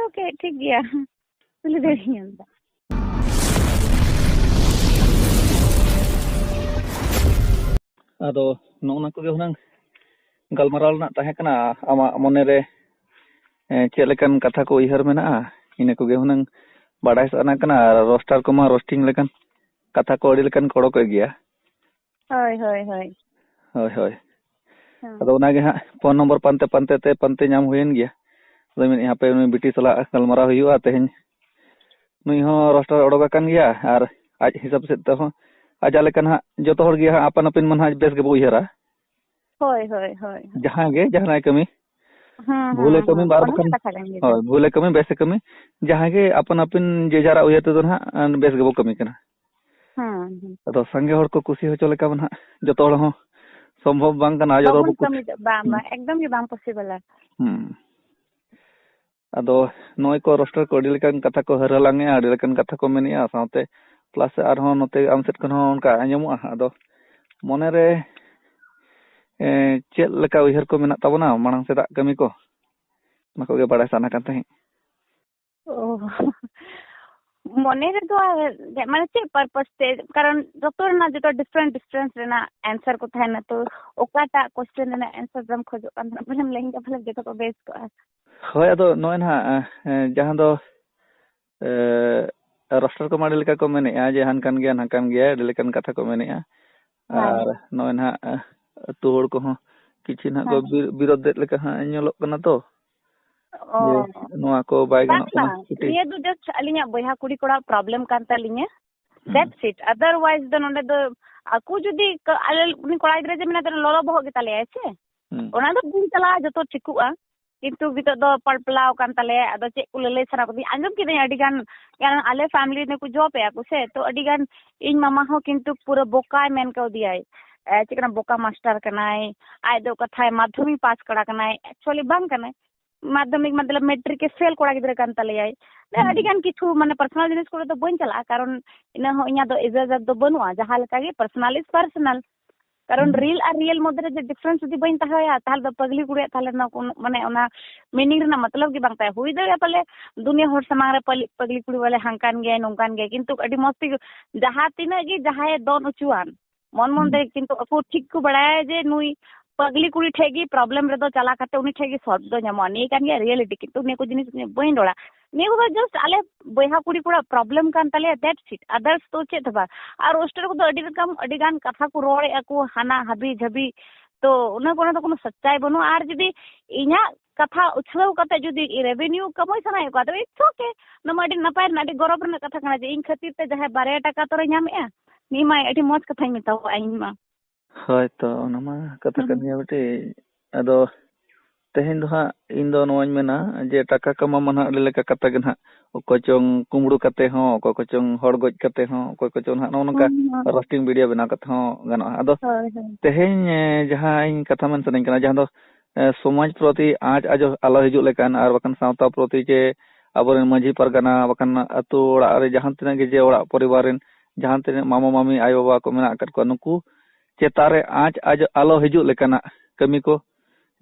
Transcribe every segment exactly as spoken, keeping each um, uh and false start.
Okay, ᱴᱷᱤᱠ ᱜᱮᱭᱟ, ᱠᱩᱞᱤ ᱫᱟᱲᱮᱭᱟᱢ ᱫᱟ᱾ ᱟᱫᱚ ᱱᱚᱜᱼᱚ ᱱᱟ ᱠᱚᱜᱮ ᱦᱩᱱᱟᱹᱝ ᱜᱟᱞᱢᱟᱨᱟᱣ ᱨᱮᱱᱟᱜ ᱛᱟᱦᱮᱸ ᱠᱟᱱᱟ᱾ ᱟᱢᱟᱜ ᱢᱚᱱᱮ ᱨᱮ, ᱮ, ᱪᱮᱫ ᱞᱮᱠᱟᱱ ᱠᱟᱛᱷᱟ ᱠᱚ ᱩᱭᱦᱟᱹᱨ ᱢᱮᱱᱟᱜᱼᱟ, ᱤᱱᱟᱹ ᱠᱚᱜᱮ ᱦᱩᱱᱟᱹᱝ ᱵᱟᱰᱟᱭ ᱥᱟᱱᱟ ᱠᱟᱱᱟ᱾ ᱟᱨ ᱨᱳᱥᱴᱟᱨ ᱠᱚᱢᱟ ᱨᱳᱥᱴᱤᱝ ᱞᱮᱠᱟᱱ ᱠᱟᱛᱷᱟ ᱠᱚ ᱟᱹᱰᱤ ᱞᱮᱠᱟᱱ ᱠᱚ ᱚᱰᱚᱠᱮᱫ ᱜᱮᱭᱟ᱾ ᱦᱳᱭ, ᱦᱳᱭ, ᱦᱳᱭ᱾ ᱦᱳᱭ, ᱦᱳᱭ᱾ ᱦᱮᱸ᱾ ᱟᱫᱚ ᱚᱱᱟᱜᱮ ᱦᱟᱸᱜ ᱯᱷᱳᱱ ᱱᱚᱢᱵᱚᱨ ᱯᱟᱱᱛᱮ ᱯᱟᱱᱛᱮ ᱛᱮ ᱯᱟᱱᱛᱮ ᱧᱟᱢ ᱦᱩᱭᱮᱱ ᱜᱮᱭᱟ᱾ ᱟᱫᱚ ᱢᱮᱱᱮᱫ ᱦᱟᱯᱮ ᱱᱩᱭ ᱵᱤᱴᱤ ᱥᱟᱞᱟᱜ ᱜᱟᱞᱢᱟᱨᱟᱣ ᱦᱩᱭᱩᱜᱼᱟ ᱛᱮᱦᱮᱧ᱾ ᱱᱩᱭ ᱦᱚᱸ ᱨᱳᱥᱴᱟᱨ ᱚᱰᱚᱠ ᱟᱠᱟᱱ ᱜᱮᱭᱟ ᱟᱨ ᱟᱡ ᱦᱤᱥᱟᱹᱵ ᱥᱮᱫ ᱛᱮᱦᱚᱸ ᱟᱡᱟᱜ ᱞᱮᱠᱟ ᱱᱟᱦᱟᱜ ᱡᱚᱛᱚ ᱦᱚᱲ ᱜᱮ ᱦᱟᱸᱜ ᱟᱯᱟᱱ ᱟᱹᱯᱤᱱ ᱢᱟ ᱱᱟᱦᱟᱜ ᱵᱮᱥ ᱜᱮᱵᱚ ᱩᱭᱦᱟᱹᱨᱟ᱾ ᱦᱳᱭ, ᱦᱳᱭ, ᱦᱳᱭ᱾ ᱡᱟᱦᱟᱸ ᱜᱮ, ᱡᱟᱦᱟᱱᱟᱜ ᱠᱟᱹᱢᱤ, ᱦᱩᱸ, ᱵᱷᱩᱞᱮ ᱦᱩᱸ, ᱠᱟᱹᱢᱤ ᱦᱩᱸ᱾ ᱵᱟᱨ ᱚᱱᱟ ᱵᱟᱠᱷᱟᱱ, ᱢᱟ ᱠᱟᱛᱷᱟ ᱠᱟᱱ ᱜᱮ᱾ ᱦᱳᱭ, ᱵᱷᱩᱞᱮ ᱠᱟᱹᱢᱤ, ᱵᱮᱥᱮ ᱠᱟᱹᱢᱤ, ᱡᱟᱦᱟᱸ ᱜᱮ ᱟᱯᱟᱱ ᱟᱹᱯᱤᱱ ᱡᱮ ᱡᱟᱨᱟᱜ ᱩᱭᱦᱟᱹᱨ ᱛᱮᱫᱚ ᱱᱟᱦᱟᱜ ᱵᱮᱥ ᱜᱮᱵᱚ ᱠᱟᱹᱢᱤ ᱠᱟᱱᱟ᱾ ᱦᱩᱸ, ᱦᱩᱸ᱾ ᱟᱫᱚ ᱥᱟᱸᱜᱮ ᱦᱚᱲ ᱠᱚ ᱠᱩᱥᱤ ᱦᱚᱪᱚ ᱞᱮᱠᱟ ᱢᱟ ᱱᱟᱦᱟᱜ ᱡᱚᱛᱚ ᱦᱚᱲ ᱦᱚᱸ ᱥᱚᱢᱵᱷᱚᱵ ᱵᱟᱝ ᱠᱟᱱᱟ, ᱡᱚᱛᱚ ᱦᱚᱲ ᱵᱟᱵᱚᱱ ᱵᱚ ᱠᱩᱥᱤ᱾ ᱠᱟᱹᱢᱤ ᱫᱟ-, ᱵᱟᱝ, ᱦᱩᱸ᱾ ᱵᱟᱝ, ᱮᱠᱫᱚᱢ ᱜᱮ ᱵᱟᱝ possible-ᱟ᱾ ᱦᱩᱸ᱾ ᱟᱫᱚ ᱱᱚᱜᱼᱚᱭ ᱠᱚ ᱨᱳᱥᱴᱟᱨ ᱠᱚ ᱟᱹᱰᱤ ᱞᱮᱠᱟᱱ ᱠᱟᱛᱷᱟ ᱠᱚ ᱦᱟᱹᱨ ᱦᱟᱞᱟᱝᱮᱜᱼᱟ, ᱟᱹᱰᱤ ᱞᱮᱠᱟᱱ ᱠᱟᱛᱷᱟ ᱠᱚ ᱢᱮᱱᱮᱜᱼᱟ, ᱥᱟᱶᱛᱮ plus ᱟᱨᱦᱚᱸ ᱱᱚᱛᱮ ᱟᱢ ᱥᱮᱫ ᱠᱷᱚᱱ ᱦᱚᱸ ᱚᱱᱠᱟ ᱟᱸᱡᱚᱢᱚᱜᱼᱟ᱾ ᱟᱫᱚ ᱢᱚᱱᱮ ᱨᱮ, ᱮ, ᱪᱮᱫ ᱞᱮᱠᱟ ᱩᱭᱦᱟᱹᱨ ᱠᱚ ᱢᱮᱱᱟᱜ ᱛᱟᱵᱚᱱᱟ ᱢᱟᱲᱟᱝ ᱥᱮᱫᱟᱜ ᱠᱟᱹᱢᱤ ᱠᱚ? ᱚᱱᱟ ᱠᱚᱜᱮ ᱵᱟᱲᱟᱭ ᱥᱟᱱᱟ ᱠᱟᱱ ᱛᱟᱦᱮᱸᱫ᱾ ᱚ, ᱢᱚᱱᱮ ᱨᱮᱫᱚ ᱟᱨ, ᱢᱟᱱᱮ ᱪᱮᱫ purpose ᱛᱮ? ᱠᱟᱨᱚᱱ ᱡᱚᱛᱚ ᱨᱮᱱᱟᱜ ᱡᱚᱛᱚ different different ᱨᱮᱱᱟᱜ answer ᱠᱚ ᱛᱟᱦᱮᱱᱟ, ᱛᱚ ᱚᱠᱟᱴᱟᱜ question ᱨᱮᱱᱟᱜ answer ᱫᱚᱢ ᱠᱷᱚᱡᱚᱜ ᱠᱟᱱ ᱛᱟᱦᱮᱱᱟ? ᱵᱚᱞᱮᱢ ᱞᱟᱹᱭᱟᱹᱧ ᱠᱷᱟᱱ ᱵᱷᱟᱞᱮ ᱡᱚᱛᱚ ᱠᱚ ᱵᱮᱥ ᱠᱚᱜᱼᱟ᱾ ᱦᱳᱭ, ᱟᱫᱚ ᱱᱚᱜᱼᱚᱭ ᱱᱟᱦᱟᱜ, ᱮ, ᱡᱟᱦᱟᱸ ᱫᱚ, ᱮ, ᱨᱳᱥᱴᱟᱨ ᱠᱚᱢᱟ ᱟᱹᱰᱤ ᱞᱮᱠᱟ ᱠᱚ ᱢᱮᱱᱮᱜᱼᱟ ᱡᱮ ᱦᱟᱱᱠᱟᱱ ᱜᱮᱭᱟ, ᱱᱟᱝᱠᱟᱱ ᱜᱮᱭᱟ, ᱟᱹᱰᱤ ᱞᱮᱠᱟᱱ ᱠᱟᱛᱷᱟ ᱠᱚ ᱢᱮᱱᱮᱜᱼᱟ᱾ ᱦᱮᱸ᱾ ᱟᱨ ᱱᱚᱜᱼᱚᱭ ᱱᱟᱦᱟᱜ, ᱮ, ᱟᱹᱛᱩ ᱦᱚᱲ ᱠᱚᱦᱚᱸ ᱠᱤᱪᱷᱩ ᱱᱟᱦᱟᱜ ᱠᱚ ᱦᱮᱸ᱾ ᱵᱤᱨ-, ᱵᱤᱨᱳᱫᱷ ᱮᱫ ᱞᱮᱠᱟ ᱦᱟᱸᱜ ᱧᱮᱞᱚᱜ ᱠᱟᱱᱟ ᱛᱚ᱾ ᱚ᱾ ᱡᱮ ᱱᱚᱣᱟ ᱠᱚ ᱵᱟᱭ ᱵᱟᱝ, ᱜᱟᱱᱚᱜ ᱠᱟᱱᱟ, ᱵᱟᱝ᱾ ᱠᱟᱹᱴᱤᱡ᱾ ᱱᱤᱭᱟᱹ ᱫᱚ just ᱟᱹᱞᱤᱧᱟᱜ ᱵᱚᱭᱦᱟ ᱠᱩᱲᱤ ᱠᱚᱲᱟ problem ᱠᱟᱱ ᱛᱟᱹᱞᱤᱧᱟ᱾ ᱦᱩᱸ᱾ That's it. Otherwise ᱫᱚ ᱱᱚᱰᱮ ᱫᱚ ᱟᱠᱚ ᱡᱩᱫᱤ ᱠ-, ᱟᱞᱮ ᱩᱱᱤ ᱠᱚᱲᱟ ᱜᱤᱫᱽᱨᱟᱹ ᱡᱮ ᱢᱮᱱᱟᱭ ᱛᱟᱞᱮ ᱞᱚᱞᱚ ᱵᱚᱦᱚᱜ ᱜᱮ ᱛᱟᱞᱮᱭᱟᱭ ᱥᱮ? ᱦᱩᱸ᱾ ᱚᱱᱟ ᱫᱚ ᱵᱟᱹᱧ ᱪᱟᱞᱟᱜᱼᱟ, ᱡᱚᱛᱚ ᱴᱷᱤᱠᱚᱜᱼᱟ᱾ ᱠᱤᱱᱛᱩ ᱱᱤᱛᱚᱜ ᱫᱚ ᱯᱟᱞᱯᱞᱟᱣ ᱠᱟᱱ ᱛᱟᱞᱮᱭᱟ, ᱟᱫᱚ ᱪᱮᱫ ᱠᱚ ᱞᱟᱹᱞᱟᱹᱭ ᱥᱟᱱᱟ ᱠᱚᱫᱤᱧ, ᱟᱸᱡᱚᱢ ᱠᱤᱫᱟᱹᱧ ᱟᱹᱰᱤ ᱜᱟᱱ, ᱠᱟᱨᱚᱱ ᱟᱞᱮ family ᱨᱮᱱ ᱠᱚ job ᱮᱜᱼᱟ ᱠᱚ ᱥᱮ, ᱛᱚ ᱟᱹᱰᱤ ᱜᱟᱱ ᱤᱧ ᱢᱟᱢᱟ ᱦᱚᱸ ᱠᱤᱱᱛᱩ ᱯᱩᱨᱟᱹ ᱵᱚᱠᱟᱭ ᱢᱮᱱ ᱠᱟᱣᱫᱮᱭᱟᱭ᱾ ᱮ, ᱪᱮᱫ ᱠᱟᱱᱟ, ᱵᱚᱠᱟ ᱢᱟᱥᱴᱟᱨ ᱠᱟᱱᱟᱭ, ᱟᱡ ᱫᱚ ᱠᱟᱛᱷᱟᱭ ᱢᱟᱫᱽᱫᱷᱚᱢᱤᱠ ᱯᱟᱥ ᱠᱚᱲᱟ ᱠᱟᱱᱟᱭ, actually ᱵᱟᱝ ᱠᱟᱱᱟᱭ᱾ ᱢᱟᱫᱽᱫᱷᱚᱢᱤᱠ ᱢᱚᱛᱞᱚᱵ ᱢᱮᱴᱨᱤᱠ ᱮ ᱯᱷᱮᱞ ᱠᱚᱲᱟ ᱜᱤᱫᱽᱨᱟᱹ ᱠᱟᱱ ᱛᱟᱞᱮᱭᱟᱭ᱾ ᱦᱩᱸ᱾ ᱟᱹᱰᱤ ᱜᱟᱱ ᱠᱤᱪᱷᱩ ᱢᱟᱱᱮ personal ᱡᱤᱱᱤᱥ ᱠᱚᱨᱮ ᱫᱚ ᱵᱟᱹᱧ ᱪᱟᱞᱟᱜᱼᱟ, ᱠᱟᱨᱚᱱ ᱤᱱᱟᱹ ᱦᱚᱸ ᱤᱧᱟᱹᱜ ᱫᱚ ᱤᱡᱟᱡᱟᱛ ᱫᱚ ᱵᱟᱹᱱᱩᱜᱼᱟ, ᱡᱟᱦᱟᱸ ᱞᱮᱠᱟ ᱜᱮ personal is personal᱾ ᱠᱟᱨᱚᱱ ᱦᱩᱸ᱾ ᱨᱤᱞ ᱟᱨ ᱨᱤᱭᱮᱞ ᱢᱚᱫᱽᱫᱷᱮ ᱨᱮ ᱡᱮ ᱰᱤᱯᱷᱟᱨᱮᱱᱥ ᱡᱩᱫᱤ ᱵᱟᱹᱧ ᱛᱟᱦᱮᱸᱭᱟ, ᱛᱟᱦᱚᱞᱮ ᱫᱚ ᱯᱟᱜᱽᱞᱤ ᱠᱩᱲᱤᱭᱟᱜ ᱛᱟᱦᱚᱞᱮ ᱱᱚᱣᱟ ᱠᱳᱱᱳ, ᱢᱟᱱᱮ, ᱚᱱᱟ ᱢᱤᱱᱤᱝ ᱨᱮᱱᱟᱜ ᱢᱚᱛᱞᱚᱵ ᱜᱮ ᱵᱟᱝ ᱛᱟᱦᱮᱸ᱾ ᱦᱩᱭ ᱫᱟᱲᱮᱭᱟᱜᱼᱟ ᱯᱟᱞᱮ ᱫᱩᱱᱤᱭᱟᱹ ᱦᱚᱲ ᱥᱟᱢᱟᱝ ᱨᱮ ᱯᱟᱞᱤ-, ᱯᱟᱜᱽᱞᱤ ᱠᱩᱲᱤ ᱵᱚᱞᱮ ᱦᱟᱝᱠᱟᱱ ᱜᱮᱭᱟᱭ, ᱱᱚᱝᱠᱟᱱ ᱜᱮᱭᱟᱭ, ᱠᱤᱱᱛᱩ ᱟᱹᱰᱤ ᱢᱚᱡᱽ ᱛᱮᱜᱮ ᱡᱟᱦᱟᱸ ᱛᱤᱱᱟᱹᱜ ᱜᱮ ᱡᱟᱦᱟᱸᱭᱮ ᱫᱚᱱ ᱚᱪᱚᱣᱟᱱ, ᱢᱚᱱ ᱢᱚᱱ ᱛᱮ, ᱦᱩᱸ᱾ ᱠᱤᱱᱛᱩ ᱟᱠᱚ ᱴᱷᱤᱠ ᱠᱚ ᱵᱟᱲᱟᱭᱟ ᱡᱮ ᱱᱩᱭ ᱯᱟᱜᱽᱞᱤ ᱠᱩᱲᱤ ᱴᱷᱮᱡ ᱜᱮ ᱯᱨᱚᱵᱞᱮᱢ ᱨᱮᱫᱚ ᱪᱟᱞᱟᱣ ᱠᱟᱛᱮ ᱩᱱᱤ ᱴᱷᱮᱡ ᱜᱮ ᱥᱚᱞᱵᱷ ᱫᱚ ᱧᱟᱢᱚᱜᱼᱟ, ᱱᱤᱭᱟᱹ ᱠᱟᱱ ᱜᱮᱭᱟ ᱨᱤᱭᱮᱞᱤᱴᱤ᱾ ᱠᱤᱱᱛᱩ ᱱᱤᱭᱟᱹ ᱠᱚ ᱡᱤᱱᱤᱥ ᱤᱧ ᱵᱟᱹᱧ ᱨᱚᱲᱟ, ᱱᱤᱭᱟᱹ ᱠᱚᱫᱚ ᱡᱟᱥᱴ ᱟᱞᱮ ᱵᱚᱭᱦᱟ ᱠᱩᱲᱤ ᱠᱚᱲᱟ ᱯᱨᱚᱵᱞᱮᱢ ᱠᱟᱱ ᱛᱟᱞᱮᱭᱟ, ᱫᱮᱴᱥ ᱤᱴ, ᱟᱫᱟᱨᱥ ᱫᱚ ᱪᱮᱫ ᱦᱚᱸ ᱵᱟᱝ᱾ ᱟᱨ ᱦᱳᱥᱴᱮᱞ ᱨᱮᱫᱚ ᱟᱹᱰᱤ ᱨᱚᱠᱚᱢ ᱟᱹᱰᱤ ᱜᱟᱱ ᱠᱟᱛᱷᱟ ᱠᱚ ᱨᱚᱲᱮᱫᱼᱟ ᱠᱚ ᱦᱟᱱᱟ ᱦᱟᱹᱵᱤ ᱡᱷᱟᱹᱵᱤ, ᱛᱚ ᱚᱱᱟ ᱠᱚᱨᱮ ᱫᱚ ᱠᱳᱱᱳ ᱥᱟᱪᱪᱟᱭ ᱵᱟᱹᱱᱩᱜᱼᱟ᱾ ᱟᱨ ᱡᱩᱫᱤ ᱤᱧᱟᱹᱜ ᱠᱟᱛᱷᱟ ᱩᱪᱷᱞᱟᱹᱣ ᱠᱟᱛᱮ ᱡᱩᱫᱤ ᱨᱮᱵᱮᱱᱤᱭᱩ ᱠᱟᱢᱟᱣ ᱥᱟᱱᱟᱭᱮᱫ ᱠᱚᱣᱟ, ᱛᱚᱵᱮ ᱤᱴᱥ ᱳᱠᱮ, ᱚᱱᱟ ᱢᱟ ᱟᱹᱰᱤ ᱱᱟᱯᱟᱭ ᱨᱮᱱᱟᱜ, ᱟᱹᱰᱤ ᱜᱚᱨᱚᱵᱽ ᱨᱮᱱᱟᱜ ᱠᱟᱛᱷᱟ ᱠᱟᱱᱟ ᱡᱮ ᱤᱧ ᱠᱷᱟᱹᱛᱤᱨ ᱛᱮ ᱡᱟᱦᱟᱸᱭ ᱵᱟᱨᱭᱟ ᱴᱟᱠᱟ ᱛᱚᱨᱮ ᱧᱟᱢᱮᱫᱼᱟ, ᱱᱤᱭᱟᱹ ᱢᱟ ᱟᱹᱰᱤ ᱢᱚᱡᱽ ᱠᱟᱛᱷᱟᱧ ᱢᱮᱛᱟᱣᱟᱜᱼᱟ ᱤᱧ ᱢᱟ᱾ ᱦᱳᱭ ᱛᱚ, ᱚᱱᱟ ᱢᱟ ᱠᱟᱛᱷᱟ ᱠᱟᱱ ᱦᱩᱸ᱾ ᱜᱮᱭᱟ ᱵᱤᱴᱤ᱾ ᱟᱫᱚ ᱛᱮᱦᱮᱧ ᱫᱚ ᱦᱟᱸᱜ ᱤᱧ ᱫᱚ ᱱᱚᱣᱟᱧ ᱢᱮᱱᱟ ᱡᱮ ᱴᱟᱠᱟ ᱠᱟᱢᱟᱣ ᱢᱟ ᱱᱟᱦᱟᱜ ᱟᱹᱰᱤ ᱞᱮᱠᱟ ᱠᱟᱛᱷᱟ ᱜᱮ ᱱᱟᱦᱟᱜ, ᱚᱠᱚᱭ ᱪᱚᱝ ᱠᱩᱢᱵᱽᱲᱩ ᱠᱟᱛᱮ ᱦᱚᱸ, ᱚᱠᱚᱭ ᱠᱚᱪᱚᱝ ᱦᱚᱲ ᱜᱚᱡ ᱠᱟᱛᱮ ᱦᱚᱸ, ᱚᱠᱚᱭ ᱠᱚᱪᱚᱝ ᱱᱟᱦᱟᱜ ᱱᱚᱜᱼᱚ ᱱᱚᱝᱠᱟ ᱦᱩᱸ, ᱦᱩᱸ᱾ ᱨᱳᱥᱴᱤᱝ ᱵᱷᱤᱰᱤᱭᱳ ᱵᱮᱱᱟᱣ ᱠᱟᱛᱮ ᱦᱚᱸ ᱜᱟᱱᱚᱜᱼᱟ᱾ ᱟᱫᱚ ᱦᱳᱭ, ᱦᱳᱭ᱾ ᱛᱮᱦᱮᱧ, ᱮ, ᱡᱟᱦᱟᱸ ᱤᱧ ᱠᱟᱛᱷᱟ ᱢᱮᱱ ᱥᱟᱱᱟᱧ ᱠᱟᱱᱟ, ᱡᱟᱦᱟᱸ ᱫᱚ, ᱮ, ᱥᱚᱢᱟᱡᱽ ᱯᱨᱚᱛᱤ ᱟᱸᱪ ᱟᱡ ᱟᱞᱚ ᱦᱤᱡᱩᱜ ᱞᱮᱠᱟᱱ ᱟᱨ ᱵᱟᱠᱷᱟᱱ ᱥᱟᱶᱛᱟ ᱯᱨᱚᱛᱤ ᱪᱮ ᱟᱵᱚᱨᱮᱱ ᱢᱟᱹᱡᱷᱤ ᱯᱟᱨᱜᱟᱱᱟ ᱵᱟᱠᱷᱟᱱ ᱟᱹᱛᱩ ᱚᱲᱟᱜ ᱨᱮ ᱡᱟᱦᱟᱸ ᱛᱤᱱᱟᱹᱜ ᱜᱮ ᱡᱮ ᱚᱲᱟᱜ ᱯᱚᱨᱤᱵᱟᱨ ᱨᱮᱱ ᱡᱟᱦᱟᱸ ᱛᱤᱱᱟᱹᱜ ᱢᱟᱢᱟ ᱢᱟᱢᱤ ᱟᱭᱳ ᱵᱟᱵᱟ ᱠᱚ ᱢᱮᱱᱟᱜ ᱟᱠᱟᱫ ᱠᱚᱣᱟ, ᱱᱩᱠᱩ ᱪᱮᱛᱟᱱ ᱨᱮ ᱟᱸᱪ ᱟᱡ ᱟᱞᱚ ᱦᱤᱡᱩᱜ ᱞᱮᱠᱟᱱᱟᱜ ᱠᱟᱹᱢᱤ ᱠᱚ,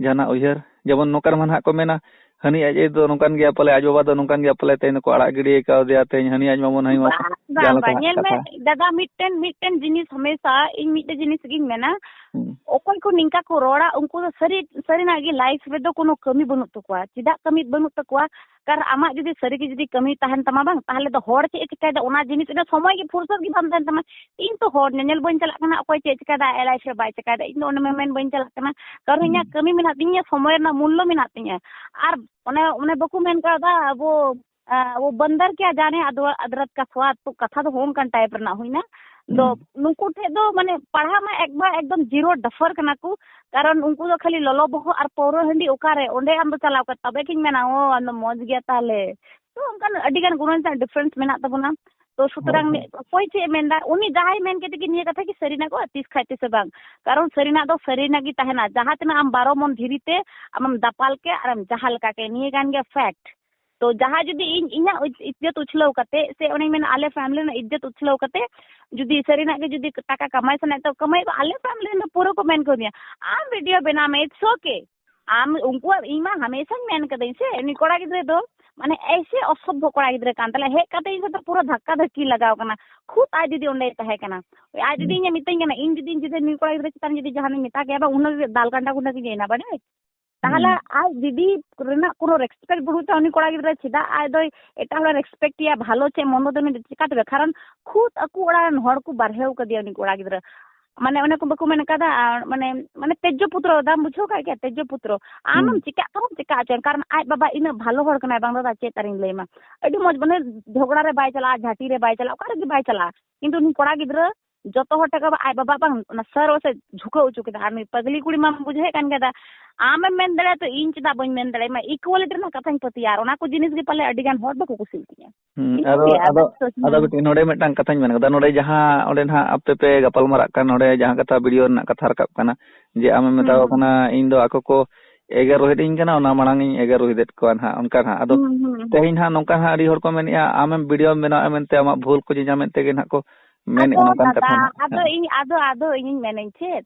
ᱡᱟᱦᱟᱱᱟᱜ ᱩᱭᱦᱟᱹᱨ, ᱡᱮᱢᱚᱱ ᱱᱚᱝᱠᱟ ᱨᱮᱢᱟ ᱱᱟᱦᱟᱜ ᱠᱚ ᱢᱮᱱᱟ, ᱦᱟᱹᱱᱤ ᱟᱡ ᱟᱭᱳ ᱫᱚ ᱱᱚᱝᱠᱟᱱ ᱜᱮᱭᱟ ᱯᱟᱞᱮ, ᱟᱡ ᱵᱟᱵᱟ ᱫᱚ ᱱᱚᱝᱠᱟᱱ ᱜᱮᱭᱟ ᱯᱟᱞᱮ, ᱛᱮᱦᱮᱧ ᱫᱚᱠᱚ ᱟᱲᱟᱜ ᱜᱤᱰᱤ ᱠᱟᱣᱫᱮᱭᱟ, ᱛᱮᱦᱮᱧ ᱦᱟᱹᱱᱤ ᱟᱡ ᱢᱟᱢᱚᱱ ᱦᱟᱹᱱᱤ ᱢᱟᱢᱚᱱ, ᱵᱟᱝ, ᱡᱟᱦᱟᱸ ᱵᱟᱝ, ᱵᱟᱝ᱾ ᱞᱮᱠᱟᱱᱟᱜ ᱧᱮᱞ ᱢᱮ, ᱠᱟᱛᱷᱟ᱾ ᱫᱟᱫᱟ, ᱢᱤᱫᱴᱮᱱ, ᱢᱤᱫᱴᱮᱱ ᱡᱤᱱᱤᱥ ᱦᱟᱢᱮᱥᱟ ᱤᱧ ᱢᱤᱫᱴᱮᱱ ᱡᱤᱱᱤᱥ ᱜᱤᱧ ᱢᱮᱱᱟ, ᱦᱩᱸ᱾ ᱚᱠᱚᱭ ᱠᱚ ᱱᱤᱝᱠᱟ ᱠᱚ ᱨᱚᱲᱟ, ᱩᱱᱠᱩ ᱫᱚ ᱥᱟᱹᱨᱤ, ᱥᱟᱹᱨᱤᱱᱟᱜ ᱜᱮ ᱞᱟᱭᱤᱯᱷ ᱨᱮᱫᱚ ᱠᱳᱱᱳ ᱠᱟᱹᱢᱤ ᱵᱟᱹᱱᱩᱜ ᱛᱟᱠᱚᱣᱟ᱾ ᱪᱮᱫᱟᱜ ᱠᱟᱹᱢᱤ ᱵᱟᱹᱱᱩᱜ ᱛᱟᱠᱚᱣᱟ? ᱠᱟᱨᱚᱱ ᱟᱢᱟᱜ ᱡᱩᱫᱤ ᱥᱟᱹᱨᱤ ᱜᱮ ᱡᱩᱫᱤ ᱠᱟᱹᱢᱤ ᱛᱟᱦᱮᱱ ᱛᱟᱢᱟ ᱵᱟᱝ, ᱛᱟᱦᱚᱞᱮ ᱫᱚ ᱦᱚᱲ ᱪᱮᱫ ᱮ ᱪᱤᱠᱟᱹᱭᱮᱫᱟ, ᱚᱱᱟ ᱡᱤᱱᱤᱥ ᱨᱮ ᱥᱚᱢᱚᱭ ᱜᱮ ᱯᱷᱩᱨᱥᱚᱛ ᱜᱮ ᱵᱟᱝ ᱛᱟᱦᱮᱱ ᱛᱟᱢᱟ᱾ ᱤᱧ ᱛᱚ ᱦᱚᱲ ᱧᱮᱧᱮᱞ ᱵᱟᱹᱧ ᱪᱟᱞᱟᱜ ᱠᱟᱱᱟ, ᱚᱠᱚᱭ ᱪᱮᱫ ᱮ ᱪᱤᱠᱟᱹᱭᱮᱫᱟ, ᱟᱭᱟᱜ ᱞᱟᱭᱤᱯᱷ ᱨᱮ ᱵᱟᱭ ᱪᱤᱠᱟᱹᱭᱮᱫᱟ, ᱤᱧ ᱫᱚ ᱚᱸᱰᱮ ᱢᱮᱢᱮᱱ ᱵᱟᱹᱧ ᱪᱟᱞᱟᱜ ᱠᱟᱱᱟ᱾ ᱠᱟᱨᱚᱱ ᱤᱧᱟᱹᱜ ᱦᱩᱸ᱾ ᱠᱟᱹᱢᱤ ᱢᱮᱱᱟᱜ ᱛᱤᱧᱟ, ᱥᱚᱢᱚᱭ ᱨᱮᱱᱟᱜ ᱢᱩᱞᱞᱚ ᱢᱮᱱᱟᱜ ᱛᱤᱧᱟ᱾ ᱟᱨ ᱚᱱᱮ, ᱚᱱᱮ ᱵᱟᱠᱚ ᱢᱮᱱ ᱠᱟᱣᱫᱟ, ᱟᱵᱚ, ᱟ, ᱟᱵᱚ ᱵᱚᱱᱫᱚᱨ ᱠᱮᱭᱟ ᱡᱟᱱᱮ ᱟᱫᱣᱟ-, ᱟᱫᱨᱟᱛ ᱠᱟ ᱥᱣᱟᱫ, ᱛᱚ ᱠᱟᱛᱷᱟ ᱫᱚ ᱦᱚᱸ ᱚᱱᱠᱟᱱ ᱴᱟᱭᱤᱯ ᱨᱮᱱᱟᱜ ᱦᱩᱭᱱᱟ᱾ ᱫᱚ ᱦᱩᱸ᱾ ᱱᱩᱠᱩ ᱴᱷᱮᱡ ᱫᱚ ᱢᱟᱱᱮ ᱯᱟᱲᱦᱟᱜ ᱢᱟ ᱮᱠᱵᱟᱨ ᱮᱠᱫᱚᱢ ᱡᱤᱨᱳ ᱰᱟᱯᱷᱟᱨ ᱠᱟᱱᱟ ᱠᱚ, ᱠᱟᱨᱚᱱ ᱩᱱᱠᱩ ᱫᱚ ᱠᱷᱟᱹᱞᱤ ᱞᱚᱞᱚ ᱵᱚᱦᱚᱜ ᱟᱨ ᱯᱟᱹᱣᱨᱟᱹ ᱦᱟᱺᱰᱤ ᱚᱠᱟᱨᱮ, ᱚᱸᱰᱮ ᱟᱢ ᱫᱚ ᱪᱟᱞᱟᱣ ᱠᱟᱛᱮ ᱛᱚᱵᱮ ᱠᱤᱧ ᱢᱮᱱᱟ, "ᱚ, ᱟᱢ ᱫᱚ ᱢᱚᱡᱽ ᱜᱮᱭᱟ ᱛᱟᱦᱞᱮ᱾" ᱛᱚ ᱚᱱᱠᱟᱱ ᱟᱹᱰᱤ ᱜᱟᱱ ᱜᱩᱱᱟᱹᱱ ᱨᱮᱱᱟᱜ ᱰᱤᱯᱷᱟᱨᱮᱱᱥ ᱢᱮᱱᱟᱜ ᱛᱟᱵᱚᱱᱟ᱾ ᱛᱚ ᱦᱳᱭ, ᱥᱩᱛᱚᱨᱟᱝ ᱦᱳᱭ᱾ ᱚᱠᱚᱭ ᱪᱮᱫ ᱮ ᱢᱮᱱᱫᱟ, ᱩᱱᱤ ᱡᱟᱦᱟᱸᱭ ᱢᱮᱱ ᱠᱮᱫ ᱜᱮ ᱱᱤᱭᱟᱹ ᱠᱟᱛᱷᱟ ᱜᱮ ᱥᱟᱹᱨᱤᱱᱟᱜᱚᱜᱼᱟ, ᱛᱤᱥ ᱠᱷᱟᱡ ᱛᱤᱥ ᱦᱚᱸ ᱵᱟᱝ᱾ ᱠᱟᱨᱚᱱ ᱥᱟᱹᱨᱤᱱᱟᱜ ᱫᱚ ᱥᱟᱹᱨᱤᱱᱟᱜ ᱜᱮ ᱛᱟᱦᱮᱱᱟ, ᱡᱟᱦᱟᱸ ᱛᱤᱱᱟᱹᱜ ᱟᱢ ᱵᱟᱨᱚ ᱢᱚᱱ ᱫᱷᱤᱨᱤ ᱛᱮ ᱟᱢᱮᱢ ᱫᱟᱯᱟᱞ ᱠᱮ ᱟᱨᱮᱢ ᱡᱟᱦᱟᱸ ᱞᱮᱠᱟ ᱠᱮ, ᱱᱤᱭᱟᱹ ᱠᱟᱱ ᱜᱮᱭᱟ ᱯᱷᱮᱠᱴ᱾ ᱛᱚ ᱡᱟᱦᱟᱸ ᱡᱩᱫᱤ ᱤᱧ ᱤᱧᱟᱹᱜ ᱤᱡ- ᱤᱡᱽᱡᱚᱛ ᱩᱪᱷᱞᱟᱹᱣ ᱠᱟᱛᱮ, ᱥᱮ ᱚᱱᱮᱧ ᱢᱮᱱᱟ ᱟᱞᱮ ᱯᱷᱮᱢᱤᱞᱤ ᱨᱮᱱᱟᱜ ᱤᱡᱽᱡᱚᱛ ᱩᱪᱷᱞᱟᱹᱣ ᱠᱟᱛᱮ, ᱡᱩᱫᱤ ᱥᱟᱹᱨᱤᱱᱟᱜ ᱜᱮ ᱡᱩᱫᱤ ᱴᱟᱠᱟ ᱠᱟᱢᱟᱭ ᱥᱟᱱᱟᱭᱮᱫ ᱛᱟᱠᱚ ᱠᱟᱢᱟᱭ ᱠᱚ, ᱟᱞᱮ ᱯᱷᱮᱢᱤᱞᱤ ᱨᱮᱱ ᱫᱚ ᱯᱩᱨᱟᱹ ᱠᱚ ᱢᱮᱱ ᱠᱟᱣᱫᱤᱧᱟ, "ᱟᱢ ᱵᱷᱤᱰᱤᱭᱳ ᱵᱮᱱᱟᱣ ᱢᱮ, it's okay." ᱟᱢ ᱩᱱᱠᱩᱣᱟᱜ, ᱤᱧ ᱢᱟ ᱦᱟᱢᱮᱥᱟᱧ ᱢᱮᱱ ᱠᱟᱹᱫᱟᱹᱧ ᱥᱮ, ᱩᱱᱤ ᱠᱚᱲᱟ ᱜᱤᱫᱽᱨᱟᱹ ᱫᱚ ᱢᱟᱱᱮ ᱮᱭᱥᱮ ᱚᱥᱚᱵᱷᱚ ᱠᱚᱲᱟ ᱜᱤᱫᱽᱨᱟᱹ ᱠᱟᱱ ᱛᱟᱞᱮ, ᱦᱮᱡ ᱠᱟᱛᱮ ᱤᱧ ᱥᱟᱛᱮ ᱯᱩᱨᱟᱹ ᱫᱷᱟᱠᱠᱟ ᱫᱷᱟᱹᱠᱠᱤ ᱞᱟᱜᱟᱣ ᱠᱟᱱᱟ᱾ ᱠᱷᱩᱫ ᱟᱡ ᱫᱤᱫᱤ ᱚᱸᱰᱮᱭ ᱛᱟᱦᱮᱸ ᱠᱟᱱᱟ, ᱟᱡ ᱫᱤᱫᱤ ᱤᱧᱮ ᱢᱤᱛᱟᱹᱧ ᱠᱟᱱᱟ, ᱤᱧ ᱡᱩᱫᱤ ᱡᱩᱫᱤ ᱱᱩᱭ ᱠᱚᱲᱟ ᱜᱤᱫᱽᱨᱟᱹ ᱪᱮᱛᱟᱱ ᱡᱩᱫᱤ ᱡᱟᱦᱟᱱᱟᱜ ᱤᱧ ᱢᱮᱛᱟ ᱠᱮᱭᱟ ᱵᱟᱝ, ᱩᱱᱟᱹᱜ ᱫᱟᱞ ᱠᱟᱱᱰᱟ ᱜᱩᱸᱰᱟᱹ ᱜᱤᱧ ᱮᱱᱟ ᱵᱟᱰᱟᱭ᱾ ᱛᱟᱦᱚᱞᱮ ᱦᱩᱸ᱾ ᱟᱡ ᱫᱤᱫᱤ ᱨᱮᱱᱟᱜ ᱠᱳᱱᱳ ᱨᱮᱥᱯᱮᱠᱴ ᱵᱟᱹᱱᱩᱜ ᱛᱟᱭᱟ ᱩᱱᱤ ᱠᱚᱲᱟ ᱜᱤᱫᱽᱨᱟᱹ, ᱪᱮᱫᱟᱜ ᱟᱡ ᱫᱚᱭ ᱮᱴᱟᱜ ᱦᱚᱲᱮ ᱨᱮᱥᱯᱮᱠᱴ ᱮᱭᱟ, ᱵᱷᱟᱞᱚ ᱪᱮᱫ ᱢᱚᱱᱫᱚ ᱫᱚ ᱩᱱᱤ ᱫᱚ ᱪᱤᱠᱟᱹ ᱛᱮ? ᱠᱟᱨᱚᱱ ᱠᱷᱩᱫ ᱟᱠᱚ ᱚᱲᱟᱜ ᱨᱮᱱ ᱦᱚᱲ ᱠᱚ ᱵᱟᱨᱦᱮᱣ ᱠᱟᱫᱮᱭᱟ ᱩᱱᱤ ᱠᱚᱲᱟ ᱜᱤᱫᱽᱨᱟᱹ᱾ ᱢᱟᱱᱮ ᱚᱱᱮ ᱠᱚ ᱵᱟᱠᱚ ᱢᱮᱱ ᱠᱟᱫᱟ, ᱟᱨ ᱢᱟᱱᱮ, ᱢᱟᱱᱮ ᱛᱮᱡᱽᱡᱚ ᱯᱩᱛᱨᱚ ᱫᱟᱢ ᱵᱩᱡᱷᱟᱹᱣ ᱠᱟᱜ ᱜᱮᱭᱟ, ᱛᱮᱡᱽᱡᱚ ᱯᱩᱛᱨᱚ᱾ ᱟᱢᱮᱢ ᱦᱩᱸ᱾ ᱪᱤᱠᱟᱜ ᱠᱟᱱᱟᱢ ᱪᱤᱠᱟ ᱦᱚᱪᱚᱭᱮᱱ, ᱠᱟᱨᱚᱱ ᱟᱡ ᱵᱟᱵᱟ ᱤᱱᱟᱹᱜ ᱵᱷᱟᱞᱚ ᱦᱚᱲ ᱠᱟᱱᱟᱭ ᱵᱟᱝ ᱫᱟᱫᱟ, ᱪᱮᱫ ᱟᱨᱤᱧ ᱞᱟᱹᱭᱟᱢᱟ, ᱟᱹᱰᱤ ᱢᱚᱡᱽ, ᱢᱟᱱᱮ ᱡᱷᱚᱜᱽᱲᱟ ᱨᱮ ᱵᱟᱭ ᱪᱟᱞᱟᱜᱼᱟ, ᱡᱷᱟᱹᱴᱤ ᱨᱮ ᱵᱟᱭ ᱪᱟᱞᱟᱜᱼᱟ, ᱚᱠᱟ ᱨᱮᱜᱮ ᱵᱟᱭ ᱪᱟᱞᱟᱜᱼᱟ᱾ ᱠᱤᱱᱛᱩ ᱩᱱᱤ ᱠᱚᱲᱟ ᱜᱤᱫᱽᱨᱟᱹ ᱡᱚᱛᱚ ᱦᱚᱲ ᱴᱷᱮᱱ ᱠᱷᱚᱱ ᱟᱡ ᱵᱟᱵᱟ ᱵᱟᱝ, ᱚᱱᱟ ᱥᱟᱨ ᱥᱮ ᱡᱷᱩᱠᱟᱹᱣ ᱦᱚᱪᱚ ᱠᱮᱫᱟ᱾ ᱟᱨ ᱱᱩᱭ ᱯᱟᱜᱽᱞᱤ ᱠᱩᱲᱤ ᱢᱟᱢ ᱵᱩᱡᱷᱟᱹᱣᱮᱫ ᱠᱟᱱ ᱜᱮᱭᱟ ᱫᱟ, ᱟᱢᱮᱢ ᱢᱮᱱ ᱫᱟᱲᱮᱭᱟᱜᱼᱟ ᱛᱚ ᱤᱧ ᱪᱮᱫᱟᱜ ᱵᱟᱹᱧ ᱢᱮᱱ ᱫᱟᱲᱮᱭᱟᱜᱼᱟ? ᱢᱟ equality ᱨᱮᱱᱟᱜ ᱠᱟᱛᱷᱟᱧ ᱯᱟᱹᱛᱭᱟᱹᱜᱼᱟ, ᱟᱨ ᱚᱱᱟ ᱠᱚ ᱡᱤᱱᱤᱥ ᱜᱮ ᱯᱟᱞᱮ ᱟᱹᱰᱤ ᱜᱟᱱ ᱦᱚᱲ ᱵᱟᱠᱚ ᱠᱩᱥᱤᱭᱟᱜ ᱛᱤᱧᱟ᱾ ᱦᱩᱸ, ᱤᱱᱠᱟᱹ ᱟᱫᱚ, ᱜᱮ, ᱟᱨ ᱟᱫᱚ, ᱵᱟᱠᱤ ᱫᱚ ᱟᱫᱚ ᱦᱩᱸ᱾ ᱵᱤᱴᱤ, ᱱᱚᱰᱮ ᱢᱤᱫᱴᱟᱝ ᱠᱟᱛᱷᱟᱧ ᱢᱮᱱ ᱠᱟᱫᱟ, ᱱᱚᱰᱮ ᱡᱟᱦᱟᱸ, ᱚᱸᱰᱮ ᱱᱟᱦᱟᱜ ᱟᱯᱮ ᱯᱮ ᱜᱟᱯᱟᱞ ᱢᱟᱨᱟᱜ ᱠᱟᱱ, ᱱᱚᱰᱮ ᱡᱟᱦᱟᱸ ᱠᱟᱛᱷᱟ ᱵᱷᱤᱰᱤᱭᱳ ᱨᱮᱱᱟᱜ ᱠᱟᱛᱷᱟ ᱨᱟᱠᱟᱵ ᱠᱟᱱᱟ, ᱡᱮ ᱟᱢᱮᱢ ᱢᱮᱛᱟᱣ ᱦᱩᱸ᱾ ᱠᱟᱱᱟ, ᱤᱧ ᱫᱚ ᱟᱠᱚ ᱠᱚ ᱮᱜᱮᱨ ᱨᱚᱦᱮᱫ ᱤᱧ ᱠᱟᱱᱟ, ᱚᱱᱟ ᱢᱟᱲᱟᱝ ᱤᱧ ᱮᱜᱮᱨ ᱨᱚᱦᱮᱫᱮᱫ ᱠᱚᱣᱟ ᱱᱟᱦᱟᱜ, ᱚᱱᱠᱟ ᱱᱟᱦᱟᱜ᱾ ᱟᱫᱚ ᱦᱩᱸ, ᱦᱩᱸ᱾ ᱛᱮᱦᱮᱧ ᱱᱟᱦᱟᱜ ᱱᱚᱝᱠᱟ ᱱᱟᱦᱟᱜ ᱟᱹᱰᱤ ᱦᱚᱲ ᱠᱚ ᱢᱮᱱᱮᱫᱼᱟ, ᱟᱢᱮᱢ ᱵᱷᱤᱰᱤᱭᱳᱢ ᱵᱮᱱᱟᱣᱮᱫᱼᱟ ᱢᱮᱱᱛᱮ ᱟᱢᱟᱜ ᱵᱷᱩᱞ ᱠᱚ ᱧᱮᱧᱟᱢᱮᱫ ᱛᱮᱜᱮ ᱱᱟᱦᱟᱜ ᱠᱚ ᱢᱮᱱᱮᱫᱼᱟ ᱟᱫᱚ ᱱᱚᱝᱠᱟᱱ ᱫᱟᱫᱟ, ᱠᱟᱛᱷᱟ ᱱᱟᱦᱟᱜ᱾ ᱟᱫᱚ ᱦᱮᱸ᱾ ᱤᱧ, ᱟᱫᱚ, ᱟᱫᱚ ᱤᱧᱤᱧ ᱢᱮᱱᱟᱹᱧ ᱪᱮᱫ?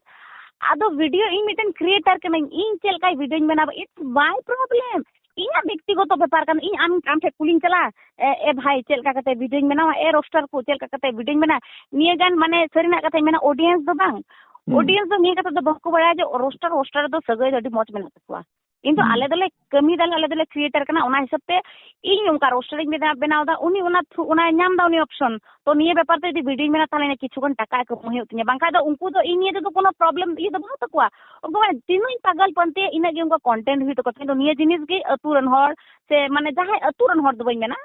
ᱟᱫᱚ ᱵᱷᱤᱰᱤᱭᱳ, ᱤᱧ ᱢᱤᱫᱴᱮᱱ ᱠᱨᱤᱭᱮᱴᱟᱨ ᱠᱟᱹᱱᱟᱹᱧ, ᱤᱧ ᱪᱮᱫ ᱞᱮᱠᱟᱭ ᱵᱷᱤᱰᱤᱭᱳᱧ ᱵᱮᱱᱟᱣᱟ, it's my problem᱾ ᱤᱧᱟᱹᱜ ᱵᱮᱠᱛᱤᱜᱚᱛᱚ ᱵᱮᱯᱟᱨ ᱠᱟᱱᱟ᱾ ᱤᱧ ᱟᱢ, ᱟᱢ ᱴᱷᱮᱱ ᱠᱩᱞᱤᱧ ᱪᱟᱞᱟᱜᱼᱟ, "ᱮ, ᱮ ᱵᱷᱟᱭ, ᱪᱮᱫ ᱞᱮᱠᱟ ᱠᱟᱛᱮ ᱵᱷᱤᱰᱤᱭᱳᱧ ᱵᱮᱱᱟᱣᱟ? ᱮ ᱨᱳᱥᱴᱟᱨ ᱠᱚ, ᱪᱮᱫ ᱞᱮᱠᱟ ᱠᱟᱛᱮ ᱵᱷᱤᱰᱤᱭᱳᱧ ᱵᱮᱱᱟᱣᱟ?" ᱱᱤᱭᱟᱹ ᱜᱟᱱ, ᱢᱟᱱᱮ, ᱥᱟᱹᱨᱤᱱᱟᱜ ᱠᱟᱛᱷᱟᱧ ᱢᱮᱱᱟ, ᱚᱰᱤᱭᱮᱱᱥ ᱫᱚ ᱵᱟᱝ, ᱦᱩᱸ᱾ ᱚᱰᱤᱭᱮᱱᱥ ᱫᱚ ᱱᱤᱭᱟᱹ ᱠᱟᱛᱷᱟ ᱫᱚ ᱵᱟᱠᱚ ᱵᱟᱲᱟᱭᱟ ᱡᱮ ᱨᱳᱥᱴᱟᱨ, ᱨᱳᱥᱴᱟᱨ ᱫᱚ ᱥᱟᱹᱜᱟᱹᱭ ᱫᱚ ᱟᱹᱰᱤ ᱢᱚᱡᱽ ᱢᱮᱱᱟᱜ ᱛᱟᱠᱚᱣᱟ᱾ ᱠᱤᱱᱛᱩ ᱦᱩᱸ᱾ ᱟᱞᱮ ᱫᱚᱞᱮ ᱠᱟᱹᱢᱤ ᱫᱟᱞᱮ, ᱟᱞᱮ ᱫᱚᱞᱮ ᱠᱨᱤᱭᱮᱴᱟᱨ ᱠᱟᱱᱟ, ᱚᱱᱟ ᱦᱤᱥᱟᱹᱵ ᱛᱮ ᱤᱧ ᱚᱱᱠᱟ ᱨᱳᱥᱴᱟᱨ ᱤᱧ ᱵᱮᱱᱟᱣ, ᱵᱮᱱᱟᱣ ᱮᱫᱟ, ᱩᱱᱤ ᱚᱱᱟ ᱛᱷᱨᱩ, ᱚᱱᱟᱭ ᱧᱟᱢ ᱮᱫᱟ ᱩᱱᱤ ᱚᱯᱥᱚᱱ᱾ ᱛᱚ ᱱᱤᱭᱟᱹ ᱵᱮᱯᱟᱨ ᱛᱮ ᱡᱩᱫᱤ ᱵᱷᱤᱰᱤᱭᱳᱧ ᱵᱮᱱᱟᱣ, ᱛᱟᱦᱚᱞᱮ ᱤᱧ ᱠᱤᱪᱷᱩ ᱜᱟᱱ ᱴᱟᱠᱟ ᱠᱟᱹᱢᱦᱟᱹᱭ ᱦᱩᱭᱩᱜ ᱛᱤᱧᱟ, ᱵᱟᱝᱠᱷᱟᱱ ᱫᱚ ᱩᱱᱠᱩ ᱫᱚ ᱤᱧ ᱱᱤᱭᱮ ᱛᱮᱫᱚ ᱠᱳᱱᱳ ᱯᱨᱚᱵᱞᱮᱢ ᱤᱭᱟᱹ ᱫᱚ ᱵᱟᱹᱱᱩᱜ ᱛᱟᱠᱚᱣᱟ᱾ ᱩᱱᱠᱩ ᱢᱟᱱᱮ ᱛᱤᱱᱟᱹᱜ ᱤᱧ ᱯᱟᱜᱟᱞ ᱯᱟᱱᱛᱮᱭᱟ, ᱤᱱᱟᱹᱜ ᱜᱮ ᱩᱱᱠᱩ ᱠᱚᱱᱴᱮᱱᱴ ᱦᱩᱭᱩᱜ ᱛᱟᱠᱚᱣᱟ᱾ ᱠᱤᱱᱛᱩ ᱱᱤᱭᱟᱹ ᱡᱤᱱᱤᱥ ᱜᱮ ᱟᱹᱛᱩ ᱨᱮᱱ ᱦᱚᱲ ᱥᱮ ᱢᱟᱱᱮ ᱡᱟᱦᱟᱸᱭ ᱟᱹᱛᱩ ᱨᱮᱱ ᱦᱚᱲ ᱫᱚ ᱵᱟᱹᱧ ᱢᱮᱱᱟ,